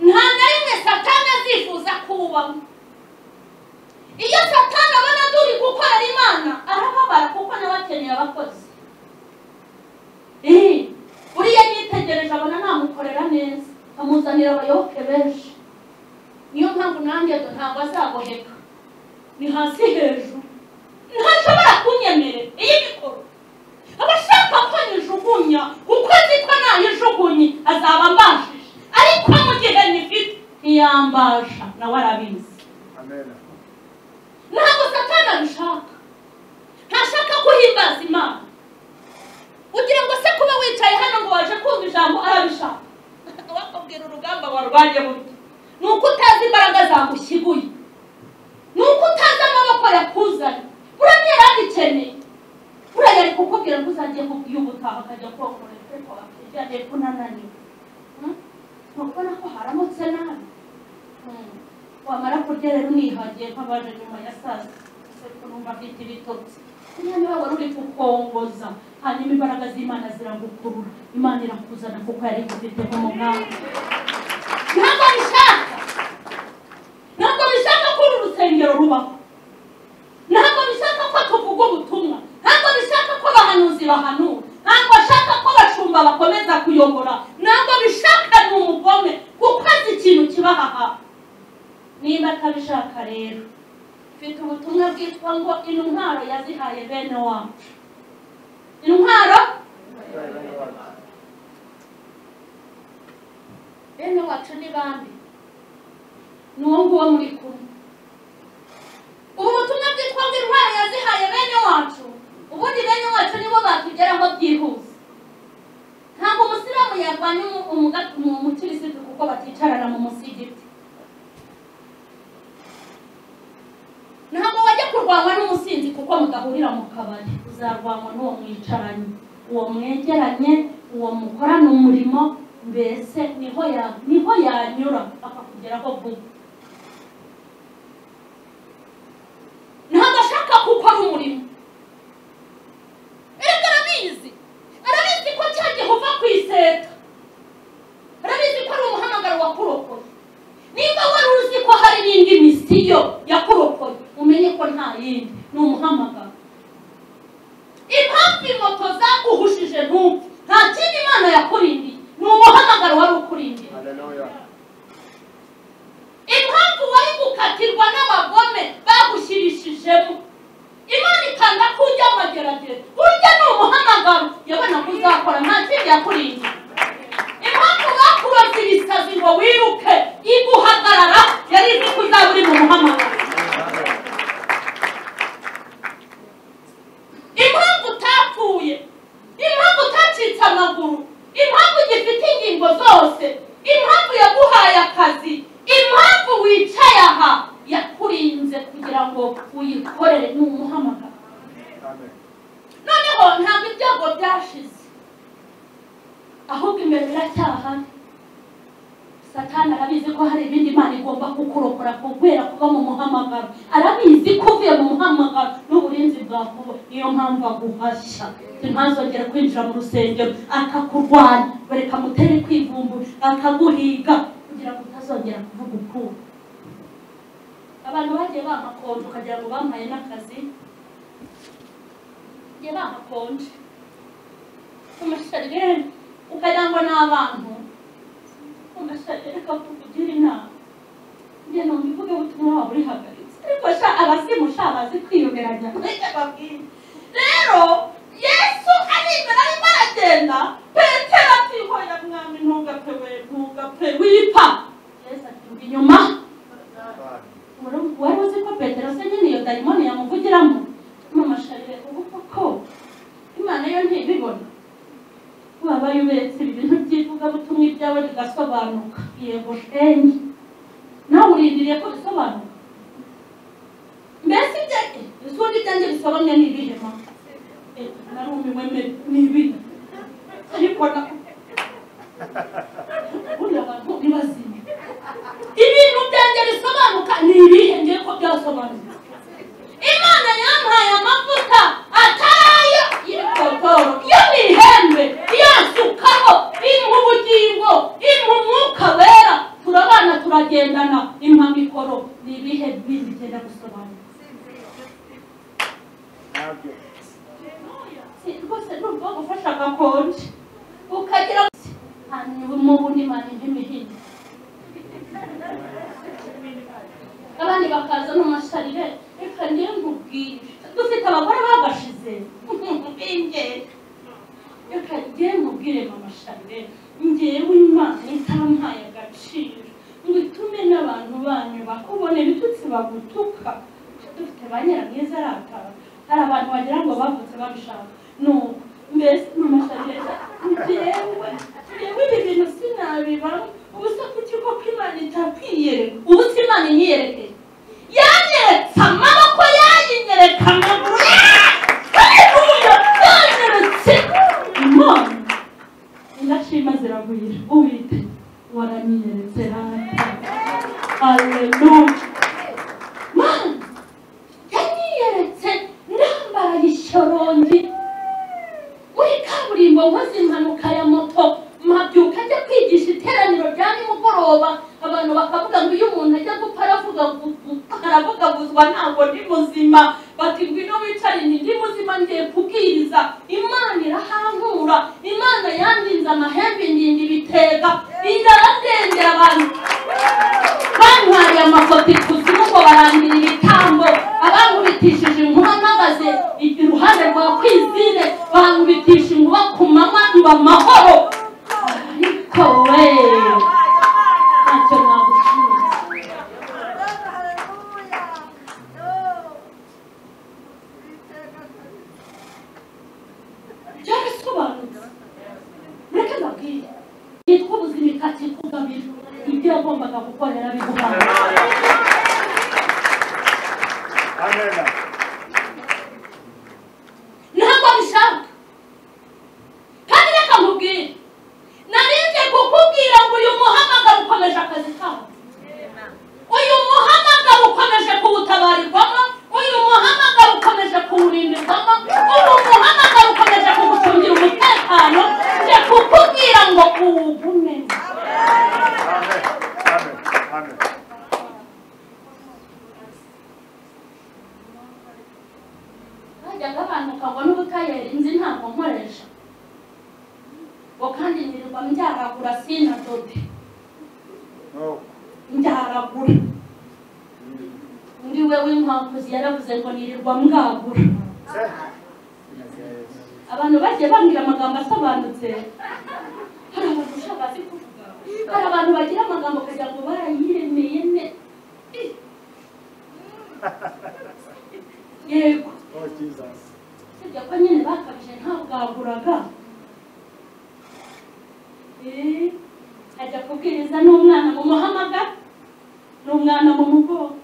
Nta na rimwe Satani azifuza kuwubamo. Iyo Satani abona turi gukorera Imana arababara, kuko nawe akeneye abakozi. Uriya yitegereje abona namukorera neza, amuzanira abayoboke benshi. Niyo mpamvu nanjye ntabwo azagoheka, ni hasi hejuru, ntashobora kunyemerera iyi mikoro. Abashaka ko nyijugunya, kuko azi ko nayijugunye azaba ambashije, ariko mu gihe nyifite ntiyambasha, nawe arabizi. Ntabwo Satani abishaka, ntashaka guhimbaza Imana. Ugira ngo se kuba wicaye hano ngo waje kumva ijambo arabishaka? Wakubwira urugamba warwanye burya ni uko utazi imbaraga zagushyiguye, ni uko utazi amaboko yakuzanye. Buriya ntiyarabikeneye, buriya yari kukubwira ngo uzajye y'ubutaha akajya kokorera, ariko wakijyanye kunananiwe. Ntubona ko haramutse nabi? Wamara kurya rero unihagiye nk'abaje nyuma ya saa sita, ariko numva afite ibitotsi. Buriya niba wari uri kukongoza, hanyuma imbaraga z'Imana ziragukurura, Imana irakuzana kuko yari igufiteho umugambi. Ntabwo bishaka, ntabwo bishaka ko uru rusengero rubaho, ntabwo bishaka ko tuvuga ubutumwa, ntabwo bishaka ko abahanuzi bahanura, ntabwo ashaka ko abashumba bakomeza kuyobora, ntabwo bishaka. Ni umugome kuko azi ikintu kibahaha. Niba atabishaka rero, mfite ubutumwa bwitwa ngo intwaro yazihaye bene wacu. Intwaro bene wacu ni bande? Ni uwo nguwo muri kumwe. Ubu butumwa bwitwa ngo intwaro yazihaye bene wacu, ubundi bene wacu nibo batugeraho byihuse. Ntabwo umusilamu yarwanya umukirisitu kuko baticarana mu musigiti. Nturwanywa n'umusinzi kuko mudahurira mu kabari, uzarwanywa n'uwo mwicaranye, uwo mwegeranye, uwo mukorana umurimo, mbese niho yanyura akakugeraho vuba. Ntabwo ashaka gukora umurimo. Erega arabizi, arabizi ko cya gihe uva ku iseta, arabizi ko ari umuhamagaro wakurokoye. Niba wari uzi ko hari n'indi misiyo yakurokoye, umenye ko nta yindi, ni umuhamagaro. Impamvu moto zaguhushije ntupfe, nta kindi Imana yakurindiye, ni umuhamagaro wari ukurindiye. Impamvu wari gukatirwa n'abagome bagushyirishijemo, Imana ikanga ko ujya amageragere, urya ni umuhamagaro yabona ko uzakora, nta kindi yakurindiye. Impamvu bakuroze ibisazi ngo wiruke, iguhagarara yari izi ko uzaba uri mu muhamagaro. Impamvu utapfuye, impamvu utacitse amaguru, impamvu ugifite ingingo zose, impamvu yaguhaye akazi, impamvu wicaye aha yakurinze kugira ngo uyikorere, ni umuhamagaro. Noneho ntabwo ibyago byashize, ahubwo imbere biracyahari. Satani arabizi ko hari ibindi Imana igomba kukurokora kubera kuba mu muhamagaro. Arabizi ko uvuye mu muhamagaro n'uburinzi bwakuba, niyo mpamvu aguhashya ntazongere kwinjira mu rusengero, akakurwanya, bareka mutere kwivumbura, akaguhiga kugira ngo utazongera kuvuga ukuri. Abantu bagiye bamakonje ukagira ngo bampaye n'akazi, bagiye bamakonje umasharire ukagira ngo ni abantu. Reka tukugira inama, njye numva ivugabutumwa waba urihagaritse, ariko sha abazimu sha bazi kwiyoberanya. Reka babwire rero, Yesu ari imbere arimo aragenda, Petero ati hoya mwami ntugapfe we, ntugapfe wipfa. Yesu ati mva inyuma. Wari uzi ko Petero se nyine iyo dayimoni yamuvugiramo? Mama Sharire, ubu koko Imana yo ntibibona? Wabaye uberetse ibi bintu by'ivugabutumwa ibyawe bigasobanuka. Yego shenge, nawe urindiriye ko bisobanuka? Mbese ibyo ibyanjye bisobanuye ni ibihe ma? Narumiwe ni ibihe? Ariko buriya abantu ni bazima. Ibintu byanjye bisobanuka ni ibihe? Ngiye ko byasobanutse. Imana yampaye amavuta atarayo y'ibikotoro, y'imihembe, yansukaho, impa ubugingo, impa umwuka wera, turabana turagendana, impa mikoro. Ni ibihe bindi bigenda gusobanuka? Rwose numva gufasha agakonje ukagira hanyuma ubundi Imana impa imihini, abandi bakaza no masharire. Reka ngiye nkubwire, dufite abagore bagashize b'ingeri. Reka ngiye nkubwire mama Sharire, ngewe Imana itampaye agaciro ngo itume n'abantu banyu bakubona ibitutsi bagutuka. Dufite ba nyiramwiza aratara, hari abantu wagira ngo bavutse babishaka. Nuko mbese mama Sharire, ngewe ibi bintu sinabibamo. Ubu se kuki koko Imana itakwiyereka? Ubu se Imana inyiyerekeye? Yanyeretse amaboko, yayinyereka amaguru, haleluya, yanyeretse Imana. Indashima ziragwira, Uwite waranyiyeretse rata, haleluya. Mana yanyiyeretse ndambaraye ishorongi muri kaburimbo, nkoze impanuka ya moto, mpabyuka njya kwigisha iteraniro rya nimugoroba. Abantu bakavuga ngo iyo umuntu ajya gupfa aravugavuzwa, ntabwo ndi muzima. Bati ngwino wicare, ndi muzima ngiye kubwiriza. Imana irahankura, Imana yandinze amahembe, indinda ibitega, irarandengera. Abantu bantwariye amafoto ikuzimu ngo barangira ibitambo, abankubitishije inkuba mpagaze iruhande rwa kwizine, bankubitisha inkuba ku manywa ngo amahoro. Ariko we ntacyo nagushinze. Byarasobanutse. Mureke mbabwire, yitwa ubuzima ikakikugabira, ibyo yagombaga gukora yarabiguhaye. Amen. Bajyaga bantuka ngo n'ubutayeri nzi ntabwo nkoresha, ngo kandi nirirwa mbyaragura sinadode, mbyaragura. Undi we w'inkwakuzi yaravuze ngo nirirwa mbwagura. Abantu bagiye bambwira amagambo asobanutse. Hari abantu ushaka bazi kuvuga, hari abantu bagira amagambo kugira ngo barayiremeye ne. Yego. Sibyo ko nyine bakabije ntabwaguraga. Ajya kubwiriza n'umwana mu muhamagara, n'umwana mu mugongo.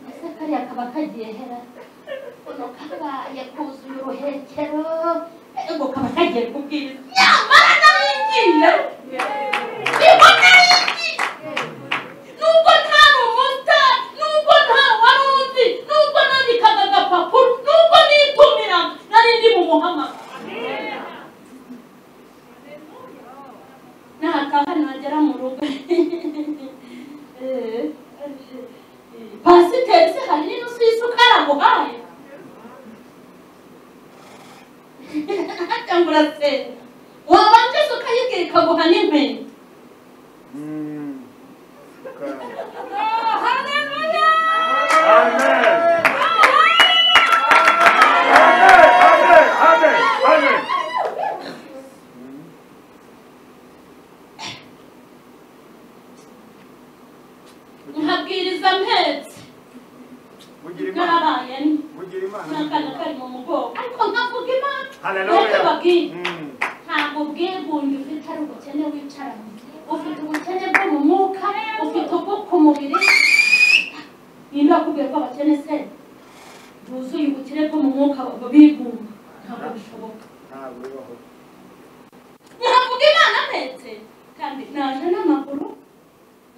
Ese kariya kaba kagiye hera? Uno kabaye kuzuye uruhekero, ego kaba kagiye kubwiriza. Nyamara nari ngiye. Nibwo nari ngiye. Nubwo ntari umusitari, nubwo nta wari uzi, nubwo nandikaga agapapuro, nubwo nitumiraga, nari ndi mu muhamagaro. Nataha nagera mu rugo. Pasiteri se hari n'inusu y'isukari aguhaye? Cyangwa urasenga wabanje se ukayibwira ikaguha n'inkweto. Nkabwiriza mpetse narabaye n'akana kari mu mugongo, ariko nkavuga Imana. Reka babwire, ntabwo ubwigunge ufite ari ubukene wicaranye, ufite ubukene bwo mu mwuka, ufite ubwo ku mubiri. Ninde wakubwiye ko abakene se buzuye ubukene bwo mu mwuka bigunga? Ntabwo bishoboka. Nkavuga Imana mpetse, kandi naje n'amaguru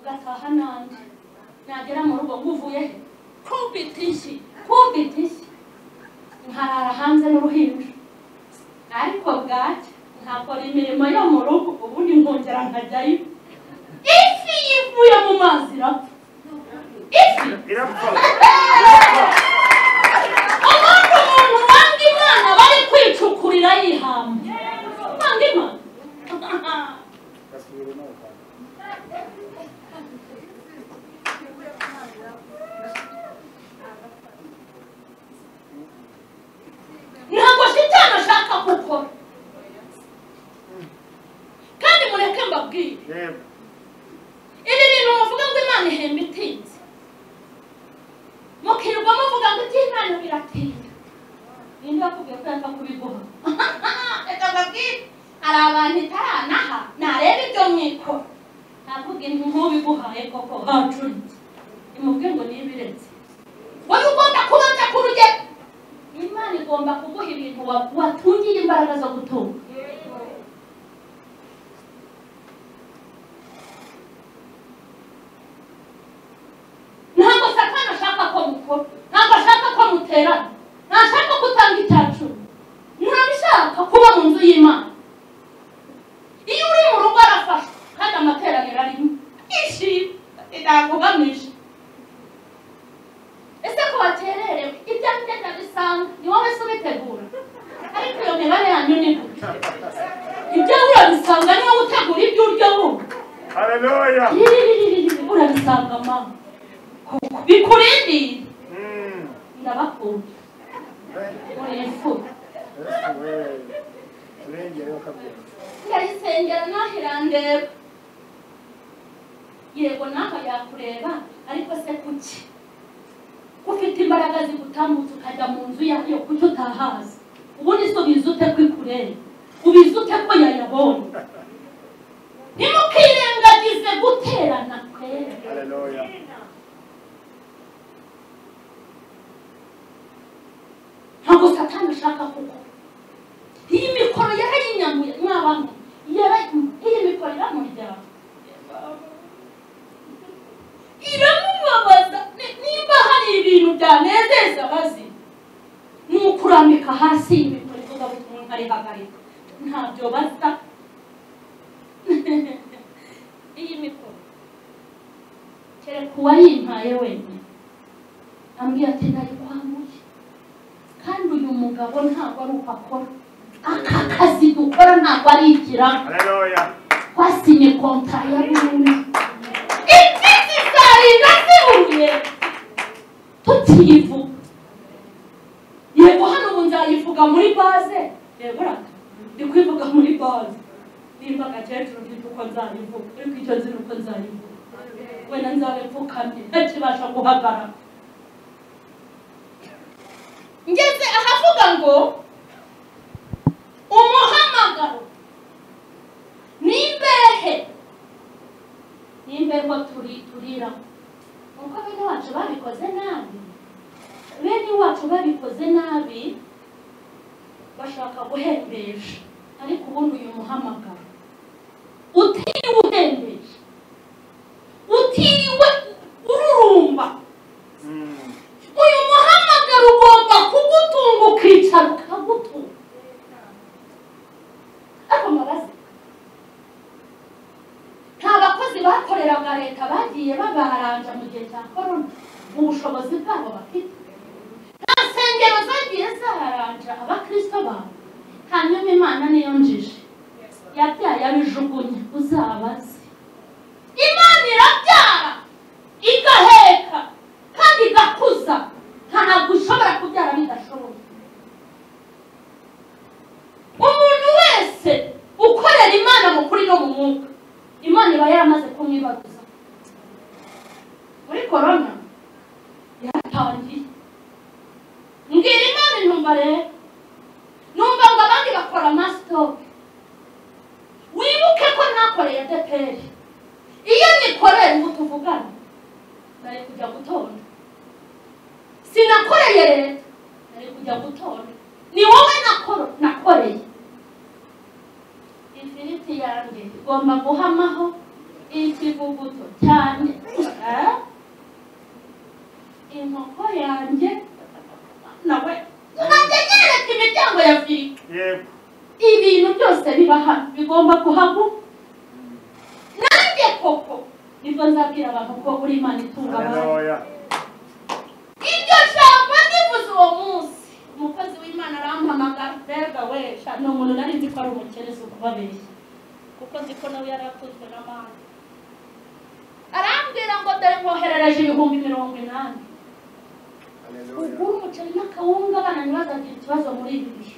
ngataha n'andi. Nagera mu rugo nguvuye he? Kubita inshyi, kubita inshyi, nkarara hanze n'uruhinja. Ariko bwacya nkakora imirimo yo mu rugo, ubundi nkongera nkajyayo. Ifi yivuye mu mazi irapfa. Ifi irapfa. Ubundi umuntu wanga Imana bari kwicukurira yihamba. Wanga Imana. Ntabwo shitani ashaka gukora. Kandi mureke mbabwire, ibi bintu muvuga ngo Imana ihemba itinze, mukirirwa muvuga ngo iby'Imana biratinda. Ninde wakubwiye ko yapfa kubiguha? Reka mbabwire, hari abantu itaranaha nareba ibyo mwikora, ntavuga nk'ubiguhaye koko hacuritse, imubwire ngo nibiretse. Wowe ugomba kubanza ku rugero. Imana igomba kuguha ibintu watungiye imbaraga zo gutunga. Ntabwo Satani ashaka ko mukora, ntabwo ashaka ko muterana, ntashaka ko utanga icyacu, ntabishaka kuba mu nzu y'Imana. Iyo uri mu rugo arafashwa, kandi amateraniro arimo ishimwe ntaguhamisha. Ese ko wakererewe ibyanjye ndabisanga, ni wowe se ubitegura? Ariko iyo mibare yanyu ni gute? Ibyawe urabisanga, ni wowe utegura ibyo urya wowe. Haleluya. Urabisanga mama, bikurindira. Ndabakunda, muri imfura. Ndayisengera naho irandeba. Yego naho yakureba, ariko se kuki ufite imbaraga zigutambutsa ukajya mu nzu yayo, kuki utahaza? Ubundi se ubizi ute ko ikureba? Ubizi ute ko yayabonye? Ntimukirengagize guterana kwera. Haleluya. Ntabwo Satani ashaka gukora. Iyi mikoro yarayinyamuye mw'abantu, iyi mikoro iramurya, iramubabaza. Nimba hari ibintu byanezeza abazi, ni ukurambika hasi iyi mikoro ivuga butumwa nkarihagarika. Ntabyo baza. Iyi mikoro kereka uwayimpaye wenyine ambwiye ati ndayikwamuye. mugabo ntabwo ari uko akora. Aka kazi dukora ntabwo ari ikiraka. Haleluya. Twasinye kontra ya burundu. Imfizi zarinda zihuye tutivuga. Yego hano ubu nzayivuga muri baze. Yego rata ndi kwivuga muri baze. Nimba agakecuru mfite uko nzayivuga, ariko icyo nzi ni uko nzayivuga. Wenda nzabe mfukamye ntakibasha guhagarara. Ngeze ahavuga ngo umuhamagaro ni imbehe, ni imbeho turira. Uko bene wacu babikoze nabi, bene wacu babikoze nabi bashaka guhembesha, ariko ubundi uyu muhamagaro utiriwe uhembesha, utiriwe ururumba, uyu muhamagaro ugomba kugutunga ukicara ukagutunga. Ariko mbabazi, nta bakozi bakoreraga leta bagiye babaranja mu gihe cya korona ubushobozi bwabo bafite. Nta nsengero zagiye zaharanja abakristo babo. Hanyuma Imana niyo njiji yabyaye abijugunya, uzabaze. Imana irabyara igaheka kandi igakuza, ntabwo ushobora kubyara bidashoboye. Umuntu wese ukorera Imana mu kuri no mu mwuka, Imana iba yaramaze kumwibaruza. Muri korona yaratangiye, mbwira Imana intumva rero, numva ngo abandi bakora amasitoke. Wibuke ko nakoreye ADEPR. Iyo nyikorera ubu tuvugana nari kujya gutonda. Sinakoreye leta, nari kujya gutonda. Ni wowe nakoreye. Ifiriti yanjye igomba guhamaho ikivuguto cyane, inkoko yanjye nawe nkajya nyereka imiryango ya firigo. Ibintu byose biba hano bigomba kuhaguma. Nanjye koko nibwo nzabwira abantu ko uri Imana itunga abantu. Iryo jambo ndivuze uwo munsi, umukozi w'Imana arampamagara. Mbega we, ni umuntu nari nzi ko ari umukene, si ukubabeshya, kuko nzi ko nawe yari atunzwe n'amana. Arambwira ngo dore nkoherereje 80,000, ugura umuceri n'akawunga, abana ntibazagira ikibazo muri ibi bihe.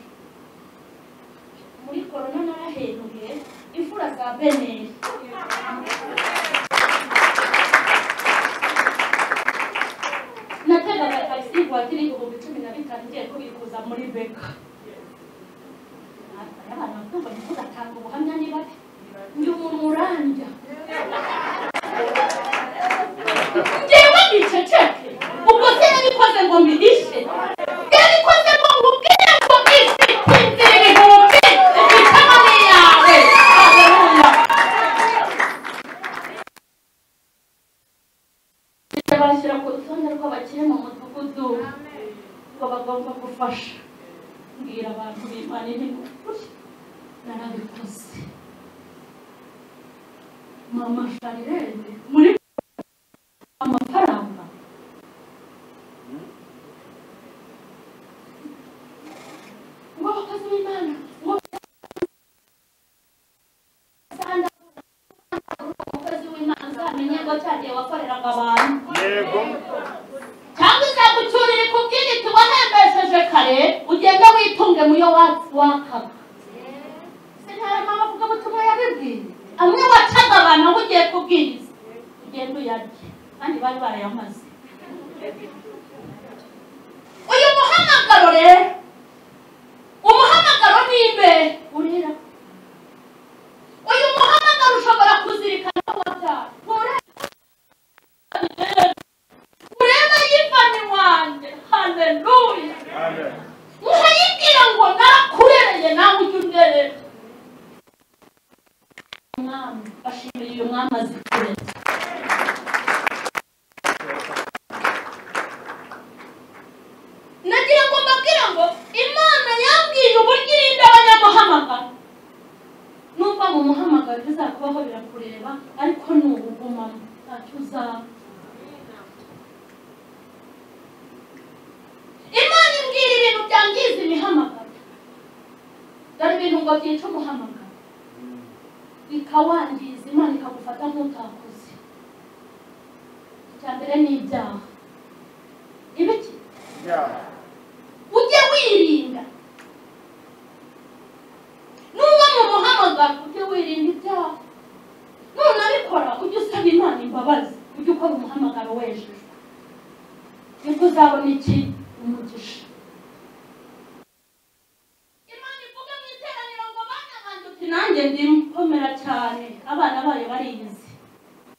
Muri korona narahenuye imfura za Beneri. Nategaga tagisi vuwatiri 15,000 ngiye kubikuza muri beka. Abantu bakumva ntibugatanga ubuhamya niba ndi umuntu urandya. Ngewe niceceke, ubwo se yabikoze ngo mbihishe, yabikoze ngo nkubwire ngo ifite inzira ibihumbi ifitemo n'iyawe. Haleluya. Bashyira ku rutonde rw'abakire mu mudugudu ngo bagomba gufasha. Mbwira abantu b'Imana ni ukuri narabikoze. Mama Sharirene muri amafaranga ngo abakozi b'Imana ngo umukozi w'Imana uzamenye ngo cyagiye wakoreraga abantu. Yego. Cyangwa izagucyurira ikubwira iti wahembesheje kare, ugende witunge muyo wakaga. Sinarama abavugabutumwa yabibwiye, amwe wacaga abantu aho ugiye kubwiriza ugende uyarye, kandi bari barayamaze. Uyu muhamagaro rero, umuhamagaro ni imbehe urira. Uyu muhamagaro ushobora kuzirikana aho wabyaye. Ureba yivani wanjye. Haleluya. Nkayibwira ngo narakurereye nawe ujye underera. Umwami bashimiye uyu mwami azi kurera. Nagira ngo mbabwire ngo Imana yambwiye uburyo irinda abanyamuhamagaro. Numva mu muhamagaro bizakubaho birakureba, ariko nuwugumamo ntacyo uzaba. Imana imbwira ibintu byangiza imihanda. ngo byica umuhamagaro bikawangiza Imana ikagufata nk'utakoze. Icya mbere ni ibyaha. Ibiki? Ujye wirinda nuba mu muhamagaro, ujye wirinda ibyaha. Nunabikora ujye usaba Imana imbabazi, ujye ukora umuhamagaro wejejwe, nibwo uzabona iki? Umugisha. Imana ivuga mu iteraniro ngo bana banjye, uti nanjye ndimo. Komera cyane, abana bayo bariyizi,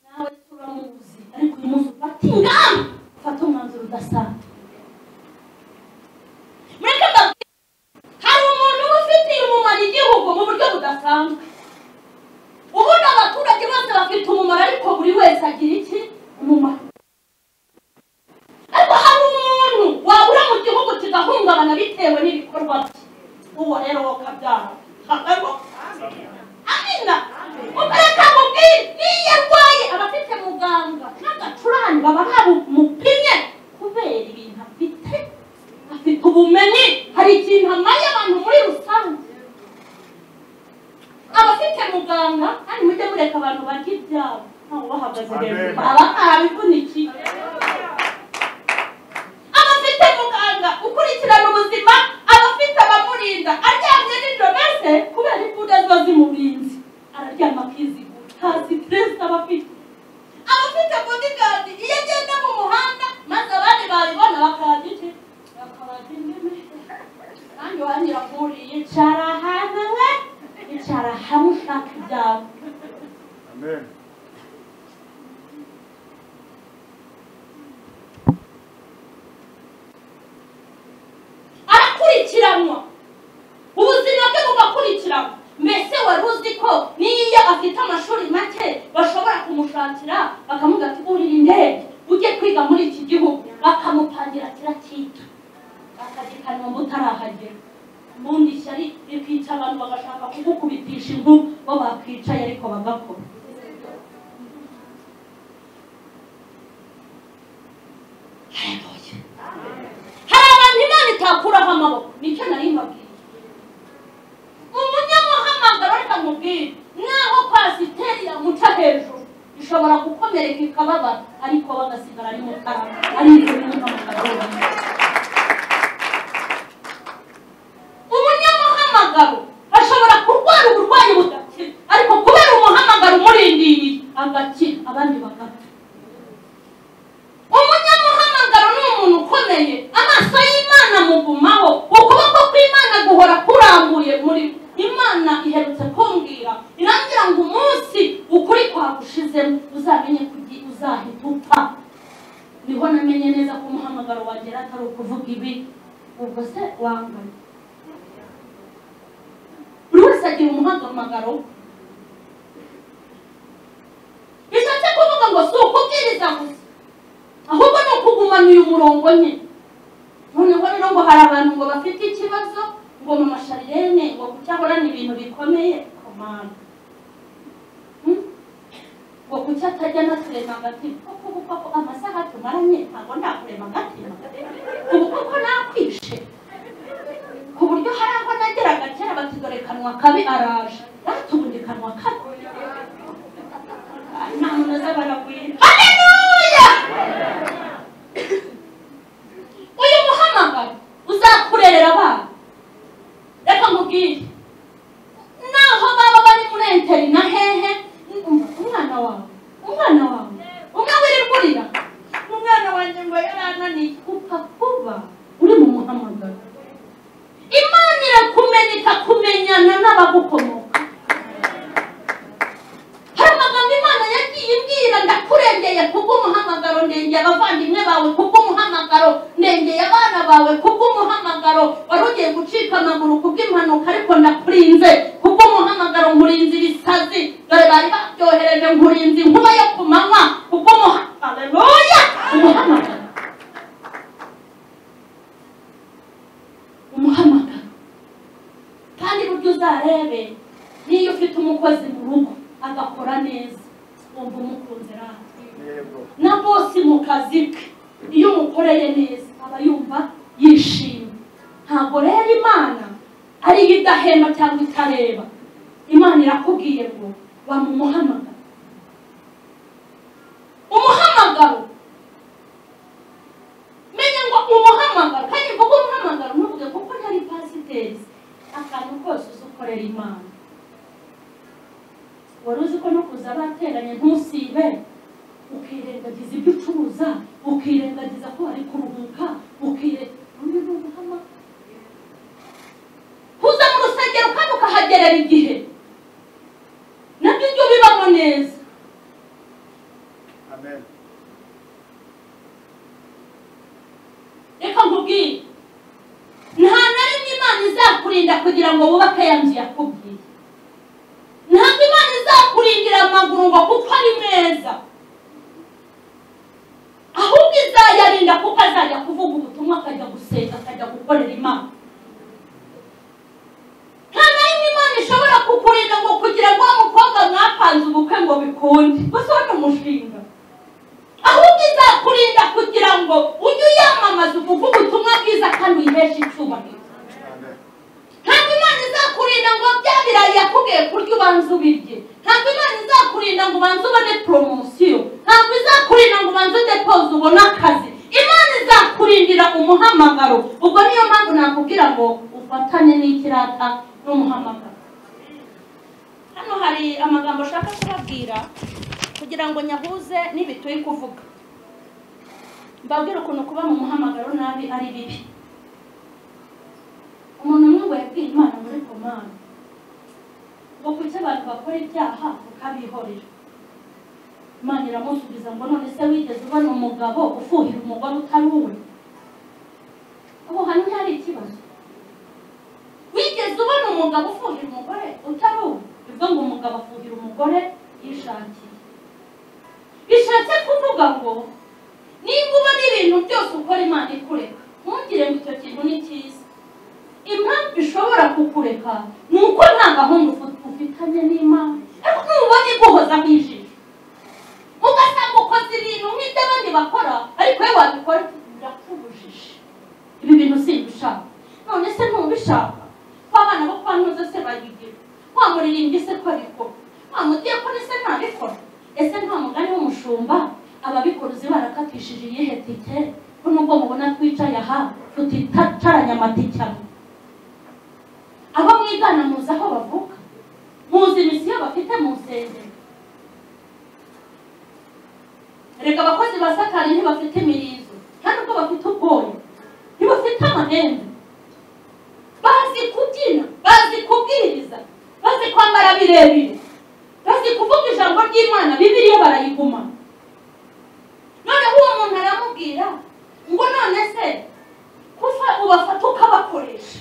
nawe turamuzi, ariko uyu munsi ufata ingamba, ufata umwanzuro udasanzwe. Mureke mbabwire, hari umuntu uba ufitiye umumaro igihugu mu buryo budasanzwe. Ubundi abaturage bose bafite umumaro, ariko buri wese agira iki? Umumaro. Ariko hari umuntu wabura mu gihugu kigahungabana bitewe n'ibikorwa bye. Uwo rero wo kabyara. Amina. Ukareka mubwire, niyo arwaye aba afite muganga n'agacurane baba babumupimye kubera ibintu afite. Afite ubumenyi, hari ikintu amaye abantu muri rusange. Abafite muganga, kandi mujye mureka abantu barya ibyabo, ntawe ubahagaze hejuru, baba barabivunikiye. Abafite muganga ukurikirana ubuzima, abafite abamurinda, aryamye nijoro mbese kubera imbunda ziba zimurinze, araryama akizigura, nta stress aba afite. Abafite bodyguard, iyo agenda mu muhanda maze abandi babibona bakabarya iki? Bakabarya indimi. Nanjye wangira nkuriye, icara hamwe, icara hamwe ushaka ibyawe. Amen. Arakurikiranwa, ubuzima bwe bugakurikiranwa. Mbese wari uzi ko niyo afite amashuri make bashobora kumushakira bakamubwira ati urira indege ujye kwiga muri iki gihugu, bakamupangira kiracyita akagikanywa utarahagera. Ubundi ishyari rikica abantu bagashaka kugukubitisha inkuba, bo bakicaye ariko bagakora. Hari abantu Imana itakuraho amaboko, nicyo nari mbabwiye. Umunyamuhamagaro reka nkubwire, naho kwasiteri yamuca hejuru ishobora gukomereka ikababara, ariko bagasigara ari mutarama, ari umuhamagaro wenyine. Umunyamuhamagaro ashobora kurwara uburwayi budakira, ariko kubera umuhamagaro umurindiriye agakira, abandi bagapfa. Umunyamuhamagaro ni umuntu ukomeye, amaso y'Imana amugumaho, ukuboko kw'Imana guhora kurambuye muri Imana. Iherutse kumbwira irangira ngo umunsi ukuri kwagushizemo uzamenye ko uzahita upfa. Niho namenye neza ko umuhamagaro wagera atari ukuvuga ibi, ubwo se wangana. Buri wese agira umuhamagaro. Bishatse kuvuga ngo si ukubwiriza gusa, ahubwo ni ukugumana uyu murongo nyine. Noneho rero ngo hari abantu ngo bafite ikibazo ngo mama Charlene ngo kucyahorana ibintu bikomeye komanda, ngo kuki atajya anaturema agatima. Koko ubu koko amasaha tumaranye ntabwo ndakurema agatima, ubu koko nakwishe ku buryo hari aho nageraga kera bati dore kanwa kabi araje, ratubundi kanwa kabi nta muntu aza baragwira. Haleluya! Uyu muhamagaro uzakurerera abana. Reka nkubwire, naho baba bari muri enteri na hehe, umwana wawe, umwana wawe umwe wirirwa urira, umwana wanjye ngo yarananiye, upfa kuba uri mu muhamagaro. Imana irakumenya ikakumenyana n'abagukomoka. Hari amagambo Imana yagiye imbwira, ndakurengeye kubw'umuhamagaro, ndengeye abavandimwe bawe kubw'umuhamagaro, ndengeye abana bawe kubw'umuhamagaro. Wari ugiye gucika amaguru kubw'impanuka, ariko ndakurinze kubw'umuhamagaro, nkurinze ibisazi, dore bari babyohereje, nkurinze inkuba yo ku manywa kubw'umuhamagaro. Haleluya! Umuhamagaro, umuhamagaro. Kandi buryo uzarebe, niyo ufite umukozi mu rugo agakora neza, wumva umukunze rata. Na bosi mu kazi ke iyo umukoreye neza aba yumva yishimye. Ntabwo rero Imana ariyo idahema cyangwa itareba. Imana irakubwiye ngo bamumuhamagara. Umuhamagaro, menya ngo umuhamagaro, kandi mvuga umuhamagaro ntuvuge kuko ntari pasiteri, akantu kose uzi ukorera Imana. Wari uzi ko no kuza bateranye ntusibe, ukirengagiza ibyo ucuruza, ukirengagiza ko wari kuruhuka, uyu ni umuhamagaro. Kuza mu rusengero kandi ukahagerera igihe, nabyo ujye ubibamo neza. Amen. Reka nkubwire, nta na rimwe Imana izakurinda kugira ngo wubake ya nzu yakubwiye. Ntabwo Imana izakurindira amaguru ngo kuko ari meza, ahubwo izayarinda kuko azajya kuvuga ubutumwa, akajya gusenga, akajya gukorera Imana. Nta na rimwe Imana ishobora kukurinda ngo kugira ngo wa mukobwa mwapanze ubukwe ngo bikunde, gusa ni umushinga. Ahubwo izakurinda kugira ngo ujye uyamamaza uvuge ubutumwa bwiza kandi uyiheshe icyubahiro. Ntabwo Imana izakurinda ngo bya birayi yakubwiye kurya ubanze ubirye. Ntabwo Imana izakurinda ngo ubanze ubone poromosiyo. Ntabwo izakurinda ngo ubanze udepoze ubone akazi. Imana izakurindira umuhamagaro. Ubwo niyo mpamvu nakubwira ngo ufatane n'ikirata n'umuhamagaro. Hano hari amagambo ashaka kubabwira kugira ngo nyahuze n'ibi turi kuvuga. Mbabwire ukuntu kuba mu muhamagaro nabi ari bibi. Umuntu umwe ngo yabwiye Imana muri komande ngo kuki abantu bakora ibyaha ukabihorera. Imana iramusubiza ngo none se wigeze ubona umugabo ufuhira umugore utari uwe? Aho hantu ntihari ikibazo. Wigeze ubona umugabo ufuhira umugore utari uwe? Bivuga ngo umugabo afuhira umugore yishakiye. Bishatse kuvuga ngo niba ubona ibintu byose ukora Imana ikureka, ntugire ngo icyo kintu ni cyiza. Impamvu ishobora kukureka ni uko nta gahunda ufitanye n'Imana. Ariko nubona iguhozaho ijisho, ugasanga ukoze ibintu nk'ibyo abandi bakora, ariko wowe wabikora ndakubujije, ibi bintu simbishaka. None se ntubishaka ko abana bo kwa Ntuze se babigira, wa muririmbyi se ko abikora, wa mudiyakoni se ntabikora? Ese nta mugani w'umushumba ababikora uzi barakatishije iyihe tike? Ko nubwo mubona twicaye aha tuticaranye amatike amwe, abo mwigana muzi aho bavuka, muzi imisiyo bafite mu nsengero. Reka abakozi ba Satani ntibafite imirizo, nta nubwo bafite ubwoya, ntibafite amahembe. Bazi kubyina, bazi kubwiriza, bazi kwambara birebire, bazi kuvuga ijambo ry'Imana, Bibiliya barayiguma. Noneho uwo muntu aramubwira ngo none se kufa ubafata ukabakoresha,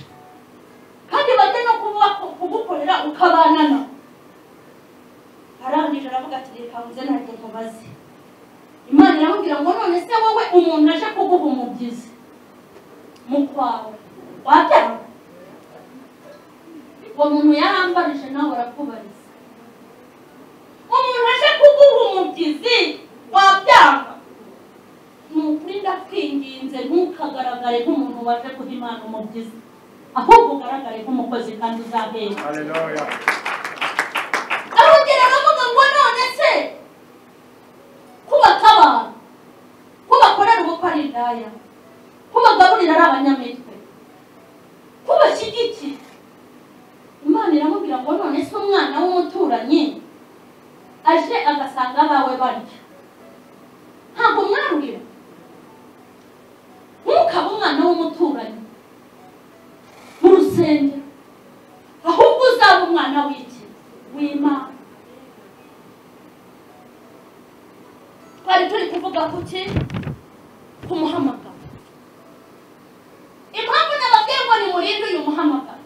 kandi bajya no kugukorera ukabanana. Arangije aravuga ati reka nze nanjye nkubaze. Imana iramubwira ngo none se wowe umuntu aje kuguha umubyizi mu kwawe wabyanga? Uwo muntu yarambarije nawe arakubariza. Umuntu aje kuguha umubyizi wabyanga? Ni ukuri ndakwinginze ntukagaragare nk'umuntu waje guha Imana umubyizi, ahubwo ugaragare nk'umukozi kandi uzahera. Haleluya. Arongera aravuga ngo none se kubatabara, kubakorera ubukwe ari indaya, kubagaburira ari abanyamitwe, kubashyigikira. Imana iramubwira ngo none se umwana w'umuturanyi aje agasanga abawe barya, ntabwo mwarurira? Ntukabe umwana w'umuturanyi mu rusengero, ahubwo uzaba umwana w'iki? W'Imana. Twari turi kuvuga kuki? Ku muhamagaro. Impamvu nababwiye ngo nimurinde uyu muhamagaro,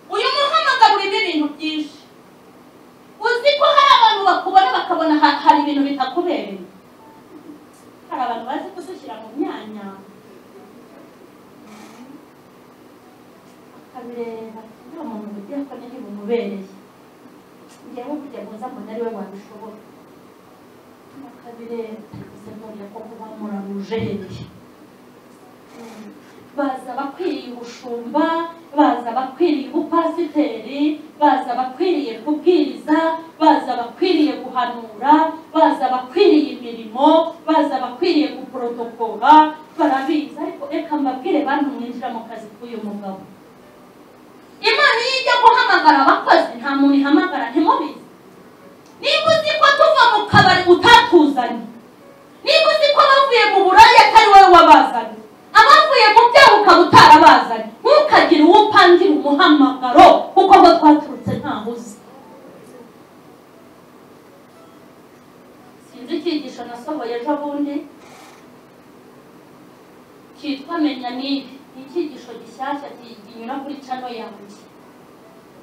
uyu muhamagaro urimo ibintu byinshi. Uzi ko hari abantu bakubona bakabona hari ibintu bitakubereye. Hari abantu bazi kudushyira mu myanya, akabireba nta muntu ugira ko ntibumubereye, njyewe kujya muza mbona ari we wabishobora. Akabireba se nkuriya ko kuba muraruje hehe? Baza bakwiriye ubushumba, baza abakwiriye ubupasiteri, baza abakwiriye kubwiriza, baza abakwiriye guhanura, baza abakwiriye imirimo, baza abakwiriye guprotokora, barabizi. Ariko reka mbabwire bantu mwinjira mu kazi k'uyu mugabo, Imana iyo ijya guhamagara abakozi nta muntu ihamagara, ntimubizi. Niba uzi ko tuva mu kabari utatuzanye, niba uzi ko bavuye mu buraya atari wowe wabazanye, abavuye mu byaha ukaba utarabazanye, ntukagire uwo upangira umuhamagaro kuko aho twaturutse ntaho uzi. Sinzi icyigisho nasohoye ejo bundi cyitwa menya nibi, ni icyigisho gishyashya kinyura kuri cano yanjye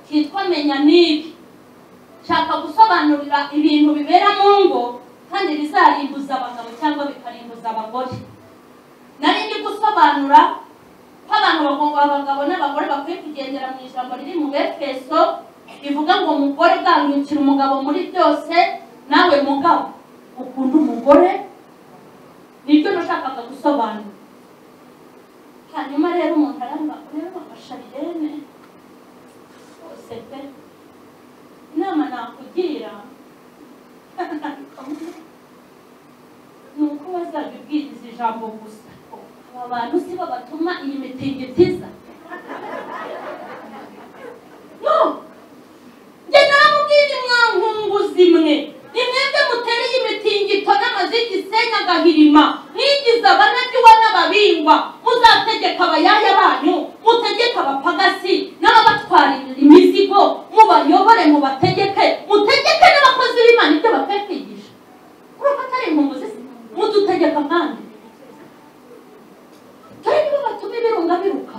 cyitwa menya nibi. Nshaka gusobanurira ibintu bibera mu ngo kandi bizarimbuza abagabo cyangwa bikarimbuza abagore. Nari ndi gusobanura ko abantu abagabo n'abagore bakwiye kugendera mu ijambo riri mu Efeso rivuga ngo umugore gandukira umugabo muri byose, nawe mugabo ukunda umugore. Nibyo nashakaga gusobanura. Hanyuma rero umuntu aramba rero Sharirene rwose pe, inama nakugira ni uko bazajya ubwiriza ijambo gusa. Aba bantu si bo batuma iyi mitingitiza. No, njye namubwira mwankunguzi mwe, ni mwebwe mutera iyi mitingito n'amazu y'igisenyi agahirima, mwigize abanajyiwa n'ababingwa, muzategeka abayaya banyu, mutegeke abapagasi n'ababatwarira imizigo, mubayobore, mubategeke, mutegeke n'abakozi b'Imana ibyo bakwiye kwigisha. Urumva atari inkunguzi se? Mudutegeka kandi dore nibo batuma ibirunga biruka.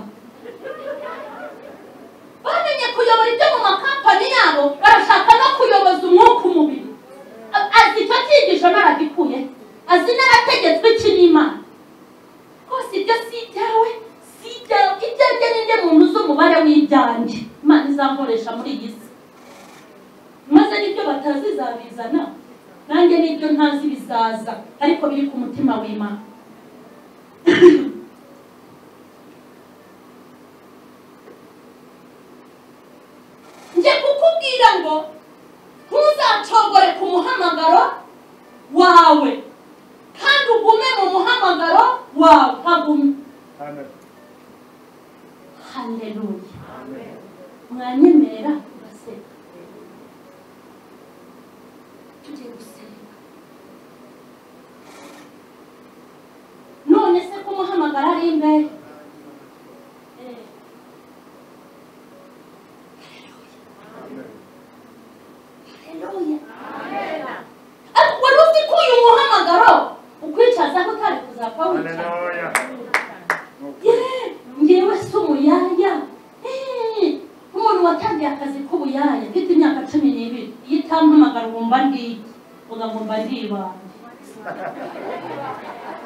Bamenye kuyobora ibyo mu makampani yabo, barashaka no kuyoboza umwuka umubiri. Azi icyo cyigisho naragikuye, azi narategetswe iki n'Imana. Rwose ibyo si ibyawe, si ibyawe, ibyanjye ninde muntu uzi umubare w'ibyanjye Imana izankoresha muri iyi si? Maze n'ibyo batazi izabizana, nanjye n'ibyo ntazi bizaza, ariko biri ku mutima w'Imana. Njye kukubwira ngo ntuzacogore ku muhamagaro wawe, kandi ugume mu muhamagaro wawe. Hagume. Haleluya. Mwanyemerera tugaseka, tugiye gusenga. None se ko umuhamagaro ari imbere? Haleluya. Ariko wari uzi ko uyu muhamagaro ukwicazaho utari kuzapfa wicaye? Ngewe si umuyaya. Umuntu watangiye akazi k'ubuyaya mfite imyaka 12, iyo itampamagara wumva ndiki, uvuga ngo mba ndi ibandi,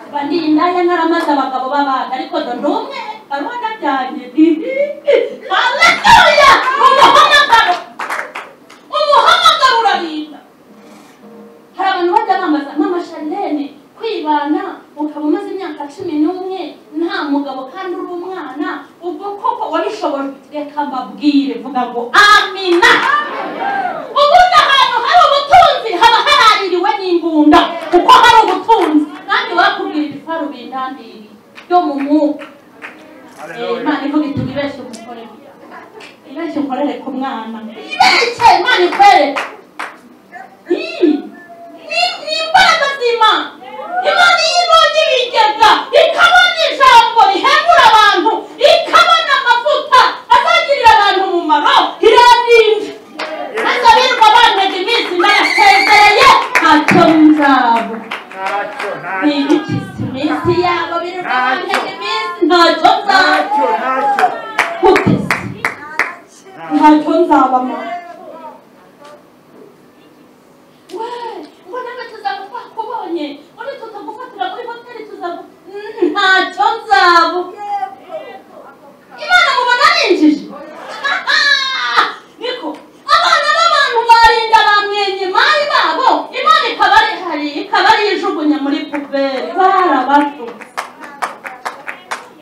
mba ndi indaya naramaze abagabo b'abandi, ariko do ndi umwe wari wanajyanye. Haleluya! Umuhamagaro, umuhamagaro urarinda. Hari abantu bajya bambaza mama Sharirene, kwibana ukaba umaze imyaka 11 nta mugabo kandi uri umwana, ubwo koko wabishobora? Reka mbabwire, vuga ngo amina. Ubundi ahantu hari ubutunzi haba haraririwe n'imbunda, kuko hari ubutunzi. Nanjye wakubwira ibifaru bindandiriye byo mu mwuka. Imana ivuga iti wibeshye umukore, ibeshye ukorere ku mwana, ibeshye Imana ikwereke. Ni imbaraga z'Imana. Imana iyo ibonye ibigega, ikabona ijambo rihembura abantu, ikabona amavuta azagirira abantu umumaro, irarinda. Maze abirirwa bantega iminsi ndayasezereye, ntacyo nzaba. Ntibikize iminsi yabo, birirwa bantega iminsi, ntacyo nzaba. Ntacyo nzaba mama. Ngo nawe tuzaba twakubonye, ngo tutagufatira muri hoteli tuzaba, ntacyo nzaba. Imana mubona ninjije. Niko abana b'abantu barinda bamwenye mari babo, Imana ikaba ari hari, ikaba ari ijugunya muri puberi, barabatutse.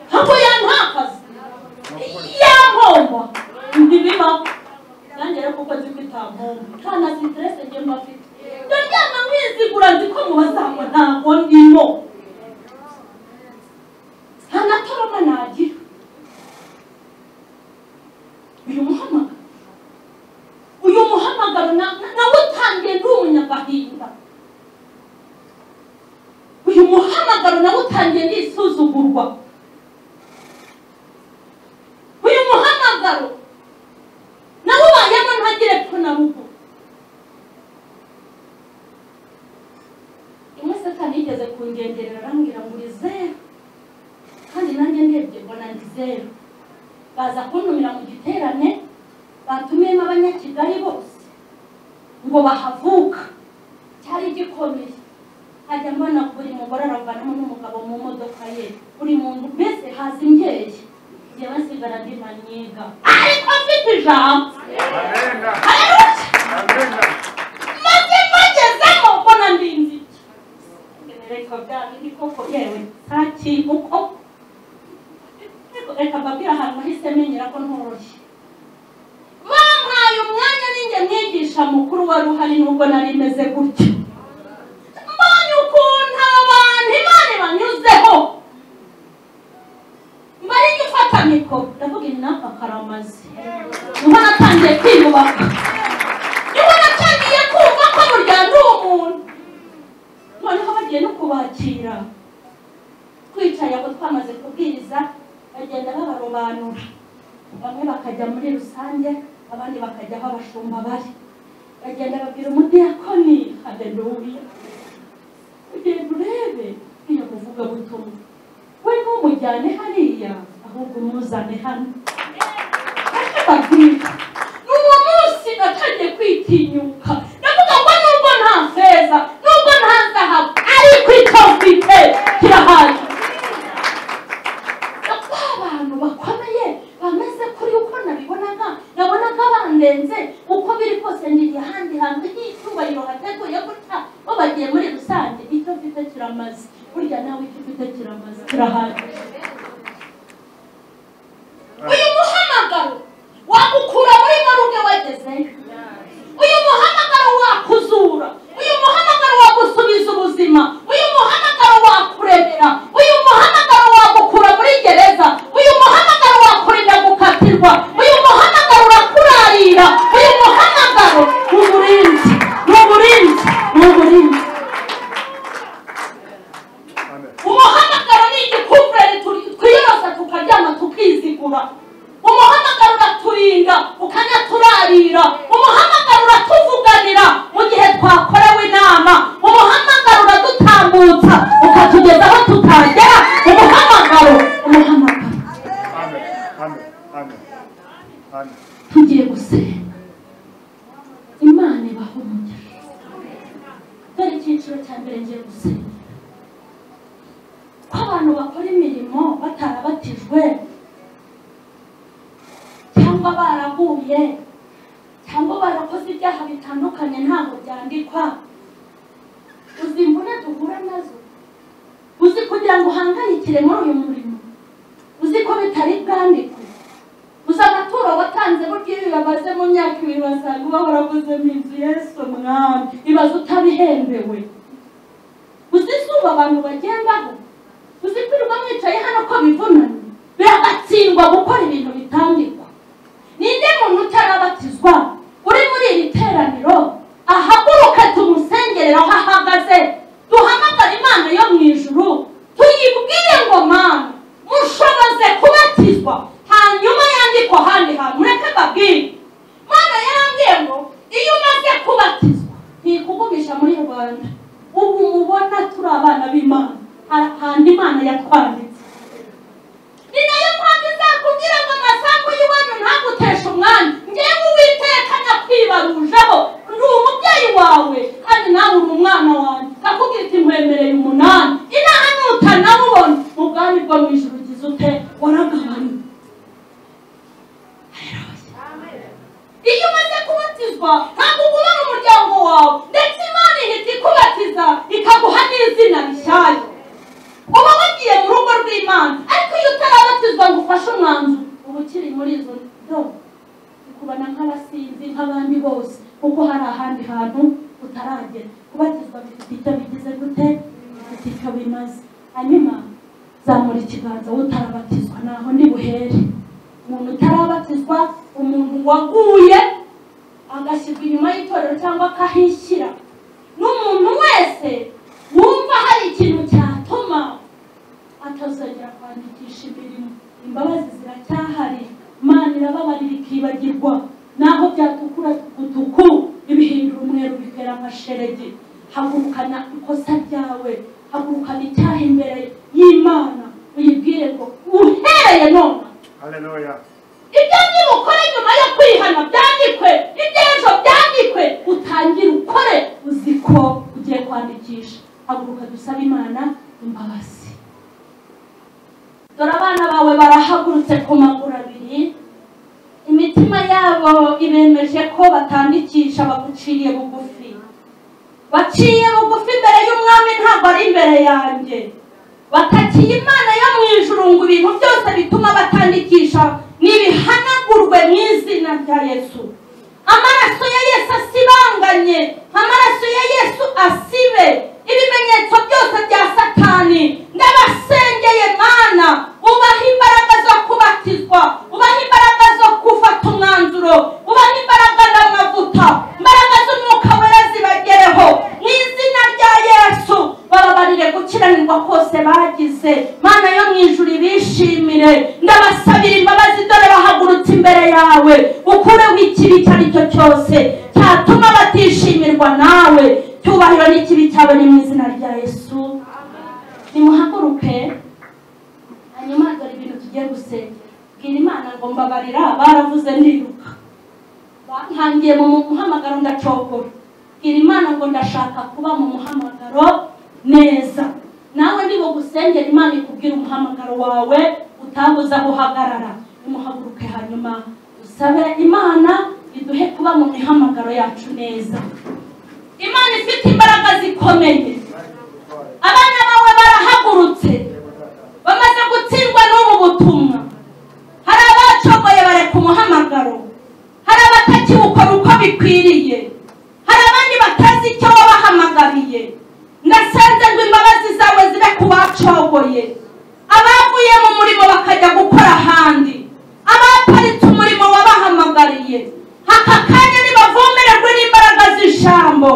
Ntabwo yantakaza, yampoye. mpombe nta na stress njye mba mfite ndaryama nkizigura nzi ko mu bazangwa ntabwo ndimo nta na toroma nagira uyu muhamagaro nawutangiye ndi umunyagahinda uyu muhamagaro nawutangiye ndisuzugurwa uyu muhamagaro nawubayemo ntagire epfo na ruguru rimwe Satani yigeze kungenderera arambwira ngo uri zeru kandi nanjye ndebye mbona ndi zeru baza kuntumira mu giterane batumiyemo abanyakigali bose ngo bahavuka cyari gikomeye hajya mbona buri mugore aravanamo n'umugabo mu modoka ye buri muntu mbese haza imbyeyi njyewe nsigara ndi manyiga ariko mfite ijambo maze mbagezemo mbona ndinze iki reka bya bindi koko yewe nta kintu koko reka mbabwire ahantu nahise menyera ko ntoroshye bampaye umwanya ninjye mwigisha mukuru wari uhari nubwo nari meze gutya mbonye ukuntu abantu Imana banyuzeho mbari gufata mikoro ndavuga inaka karamaze niho natangiye kwiyubaka niho natangiye kumva ko burya ndi umuntu noneho bagiye no kubakira twicaye aho twamaze kubwiriza bagenda babarobanura bamwe bakajya muri rusange abandi bakajya aho abashumba bari bagenda babwira umudiyakoni haleluya ugenda urebe iyo muvuga butumwa we ntumujyane hariya ahubwo umuzane hano n'uwo munsi natangiye kwitinyuka ndavuga ngo nubwo nta feza nubwo nta zahabu ariko icyo mfite kirahagije abantu bakomeye bameze kuri uko nabibonaga nabonaga bandenze uko biri kose ndiri ahandi hantu h'icyubahiro hateguye gutya bo bagiye muri rusange icyo mfite kiramaze burya nawe icyo ufite kiramaze kirahagije uyu muhamagaro wagukura muri maruge wagezeyo uyu muhamagaro wakuzura uyu muhamagaro wagusubiza ubuzima uyu muhamagaro wakuremera uyu muhamagaro wagukura muri gereza uyu muhamagaro wakurinda gukatirwa uyu muhamagaro urakurarira uyu muhamagaro ni uburinzi ni uburinzi umuhamagaro ni igikuvureri twiyorosa tukaryama tukizigura umuhamagaro uraturinda ukanaturarira umuhamagaro uratuvuganira mu gihe twakorewe inama umuhamagaro uradutambutsa ukatugeza aho tutagera umuhamagaro tugiye gusenga Imana ibahe umugisha dore icyiciro cya mbere ngiye gusenga ko abantu bakora imirimo batarabatijwe cyangwa baraguye cyangwa barakoze ibyaha bitandukanye ntabwo byandikwa uzi imvune duhura nazo uzi kugira ngo uhangayikire muri uyu murimo uzi ko bitari bwandikwe uzi amaturo watanze burya iyo uyabaze mu myaka ibiri basanga uba waraguzemo inzu Yesu mwami ibaze utabihembewe uzi izuba abantu bagendaho uzi kwirirwa mwicaye hano ko bivunanye biragatsindwa gukora ibintu bitandikwa ninde muntu utarabatizwa uri muri iri teraniro ahaguruke tumusengerera aho ahagaze duhamagare Imana yo mu ijuru tuyibwire ngo Mana mushoboze kubatizwa hanyuma yandikwa ahandi hantu mureke mbabwire Mana yarambwiye ngo iyo umaze kubatizwa ntikugumisha muri Rwanda ubu mubona turi abana b'Imana ahantu Imana yatwanditse ni nayo mpamvu izakubwira ngo amasambu y'iwanyu ntaguteshe umwanya ngewe Uwiteka nyakwibarujeho ndi umubyeyi wawe kandi nawe uri umwana wanjye ndakubwira iti nkwemereye 8 inaha nutanabubona mu bwami bwo mu ijuru ugize ute waragabanye iyo umaze kubatizwa ntabwo uguma mu muryango wawe ndetse Imana ihita ikubatiza ikaguha n'izina rishyashya uba wagiye mu rugo rw'Imana ariko iyo utarabatizwa ngo ufashe umwanzuro uba ukiri muri izo ndo Ikubana nk'abasinzi nk'abandi bose, kuko hari ahandi hantu utaragera. Kubatizwa bifite icyo bigize gute, bifite icyo bimaze. Hanyuma zamura ikiganza utarabatizwa, naho ndi buhere. Umuntu utarabatizwa, umuntu waguye agashyirwa inyuma y'itorero cyangwa akahishyira, n'umuntu wese wumva hari ikintu cyatuma atazongera kwandikisha imirimo, imbabazi ziracyahari. Imana irababarira ikibagirwa, naho byatukura tukutuku ibihindura umweru bikera amasheregi. Hagurukana ikosa ryawe, hagurukana icyaha imbere y'Imana, uyibwire ngo uhereye none. Haleluya. Ibyo nibukore nyuma yo kwihana byandikwe, iby'ejo byandikwe, utangire ukore uzi ko ugiye kwandikisha. Haguruka dusabe Imana imbabazi. Dore abana bawe barahagurutse ku maguru abiri, imitima yabo ibemeje ko batandikisha, baguciriye bugufi. Baciye bugufi imbere y'Umwami, ntabwo ari imbere yanjye. Batakiye Imana yo mu ijuru ngo ibintu byose bituma batandikisha nibihanagurwe mu izina rya Yesu. Amaraso ya Yesu asibanganye, amaraso ya Yesu asibe ibimenyetso byose bya Satani. Ndabasengeye Mana, ubaha imbaraga zo kubatizwa, ubaha imbaraga zo gufata umwanzuro, ubaha imbaraga n'amavuta, imbaraga z'Umwuka Wera zibagereho mu izina rya Yesu. Bababarire gukiranirwa kose bagize, Mana yo mu ijuru ibishimire. Ndabasabira imbabazi, dore bahagurutse imbere yawe, ukureho ikibi icyo ari cyo cyose cyatuma batishimirwa nawe. Cyubahiro n'ikibi cyawe ni mu izina rya Yesu. Nimuhaguruke, hanyuma dore ibintu tugiye gusengera. Bwira Imana ngo mbabarira, baravuze ndiruka, bankangiye mu muhamagaro ndacogora. Bwira Imana ngo ndashaka kuba mu muhamagaro neza. Nawe niba gusengera Imana ikubwira umuhamagaro wawe utabuza guhagarara. Nimuhaguruke hanyuma dusabe Imana iduhe kuba mu mihamagaro yacu neza. Imana ifite imbaraga zikomeye. Abana bawe barahagurutse, bamaze gutsindwa n'ubu butumwa. Hari abacogoye bareka umuhamagaro, hari abatakiwukora uko bikwiriye, hari abandi batazi icyo wabahamagariye. Ndasenze ngo imbabazi zawe zibe ku bacogoye, abavuye mu murimo bakajya gukora ahandi, abaparitse umurimo wabahamagariye. Aka kanya nibavomererwe n'imbaraga z'ijambo,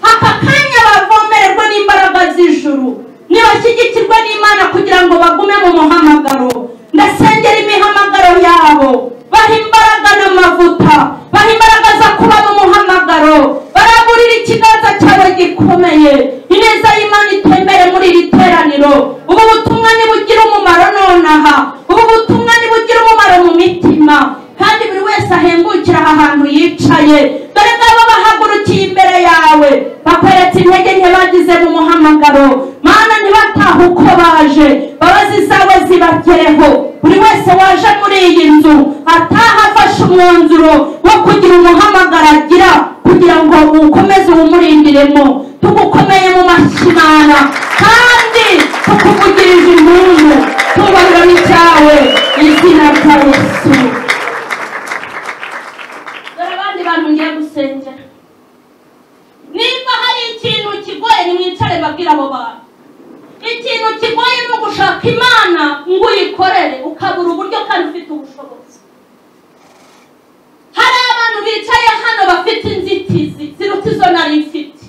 aka kanya bavomererwe n'imbaraga z'ijuru, nibashyigikirwe n'Imana kugira ngo bagume mu muhamagaro. Ndasengera imihamagaro yabo, baha imbaraga n'amavuta, baha imbaraga zo kuba mu muhamagaro, baragurira ikiganza cyawe gikomeye. Ineza y'Imana itembere muri iri teraniro. Ubu butumwa nibugira umumaro nonaha, ubu butumwa nibugira umumaro mu mitima, kandi buri wese ahembukira aha hantu yicaye. Dore ngabo bahagurukiye imbere yawe, bakweretse intege nke bagize mu muhamagaro. Mana, ntibatahe uko baje, imbabazi zawe zibagereho. Buri wese waje muri iyi nzu ataha afashe umwanzuro wo kugira umuhamagaro agira, kugira ngo ukomeze uwumurindiremo. Tugukomeye mu mashyi Mana, kandi tukuvugirije impundu. Cyubahiro ni cyawe, izina rya Yesu. Dore abandi bantu ngiye gusengera. Nimba hari ikintu kigoye, nimwicare mbabwire abo bantu. Ikintu kigoye ni ugushaka Imana ngo uyikorere, ukabura uburyo kandi ufite ubushobozi. Hari abantu bicaye hano bafite inzitizi ziruta izo nari mfite.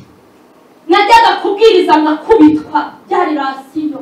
Najyaga kubwiriza ngakubitwa, byari rasiyo.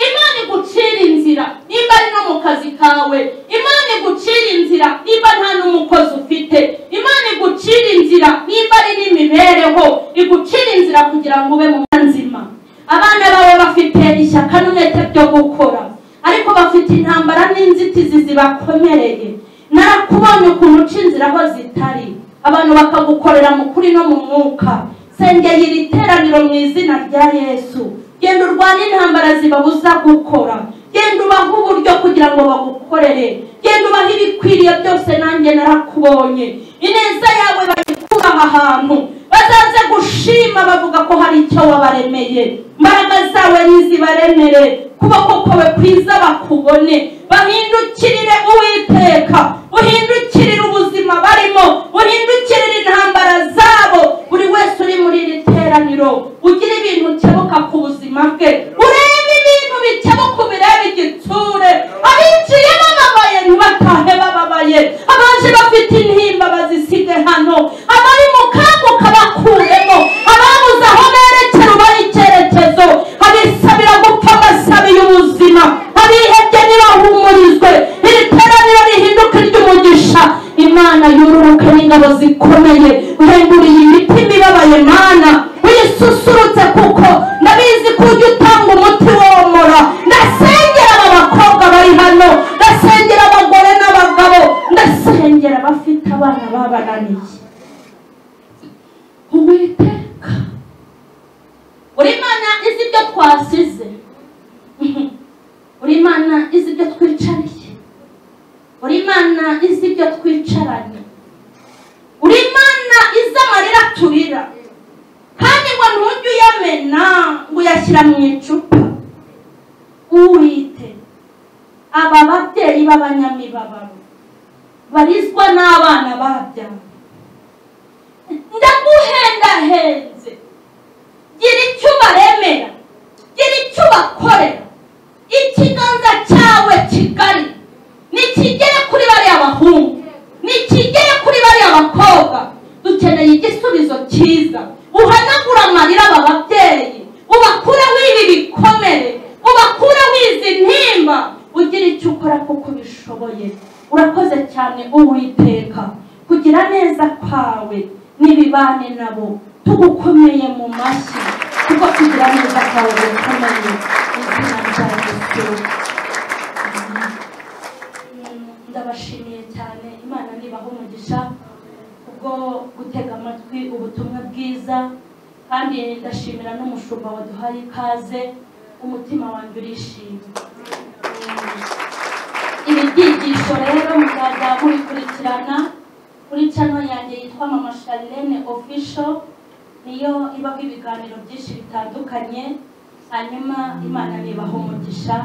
Imana igucira inzira nimba ari no mu kazi kawe, Imana igucira inzira nimba nta n'umukozi ufite, Imana igucira inzira nimba ari n'imibereho, igucira inzira kugira ngo ube mu nzima. Abana bawe bafite ishyaka n'umwete byo gukora, ariko bafite intambara n'inzitizi zibakomereye. Narakubonye ukuntu uca inzira aho zitari, abantu bakagukorera mu kuri no mu mwuka. Sengeye iri teraniro mu izina rya Yesu. Genda urwane intambara zibabuza gukora, genda ubahe uburyo kugira ngo bagukorere, genda ubahe ibikwiriye byose. Nanjye narakubonye, ineza yawe bayikura aha hantu, bazaze gushima bavuga ko hari icyo wabaremeye. Imbaraga zawe nizibaremere, kuboko kwawe kwiza bakubone, bahindukirire Uwiteka, uhindukirire ubuzima. ingabo zikomeye, uhemburiye imitima ibabaye Mana, uyisusurutse kuko ndabizi ko ujya utanga umuti womora. Ndasengera aba bakobwa bari hano, ndasengera abagore n'abagabo, ndasengera abafite abana babananiye. Uwiteka, uri Imana izi ibyo twasize, uri Imana izi ibyo twicariye, uri Imana izi ibyo twicaranye, uri Imana izi amarira turira, kandi ngo ntujye uyamena ngo uyashyira mu icupa. Uwite aba babyeyi b'abanyamibabaro barizwa n'abana babyaye, ndaguhendahenze, gira icyo ubaremera, gira icyo ubakorera. Ikiganza cyawe kigari nikigere kuri bariya bahungu, nikigere kuri bariya bakobwa. Dukeneye igisubizo cyiza. Uhanagura amarira aba babyeyi, ubakureho ibi bikomere, ubakureho izi ntimba, ugira icyo ukora kuko ubishoboye. Urakoze cyane Uwiteka, kugira neza kwawe n'ibibane nabo. Tugukomeye mu mashyi kuko kugira neza kwawe gukomeye. Izina rya Yesu. Ndabashimiye cyane, Imana nibaha umugisha kubwo gutega amatwi ubutumwa bwiza, kandi ndashimira n'umushumba waduhaye ikaze. Umutima wanjye urishimye. Ibi byigisho rero muzajya mubikurikirana kuri channel yanjye yitwa Mama Charlene Official, niyo ibaho ibiganiro byinshi bitandukanye. Hanyuma Imana nibaha umugisha.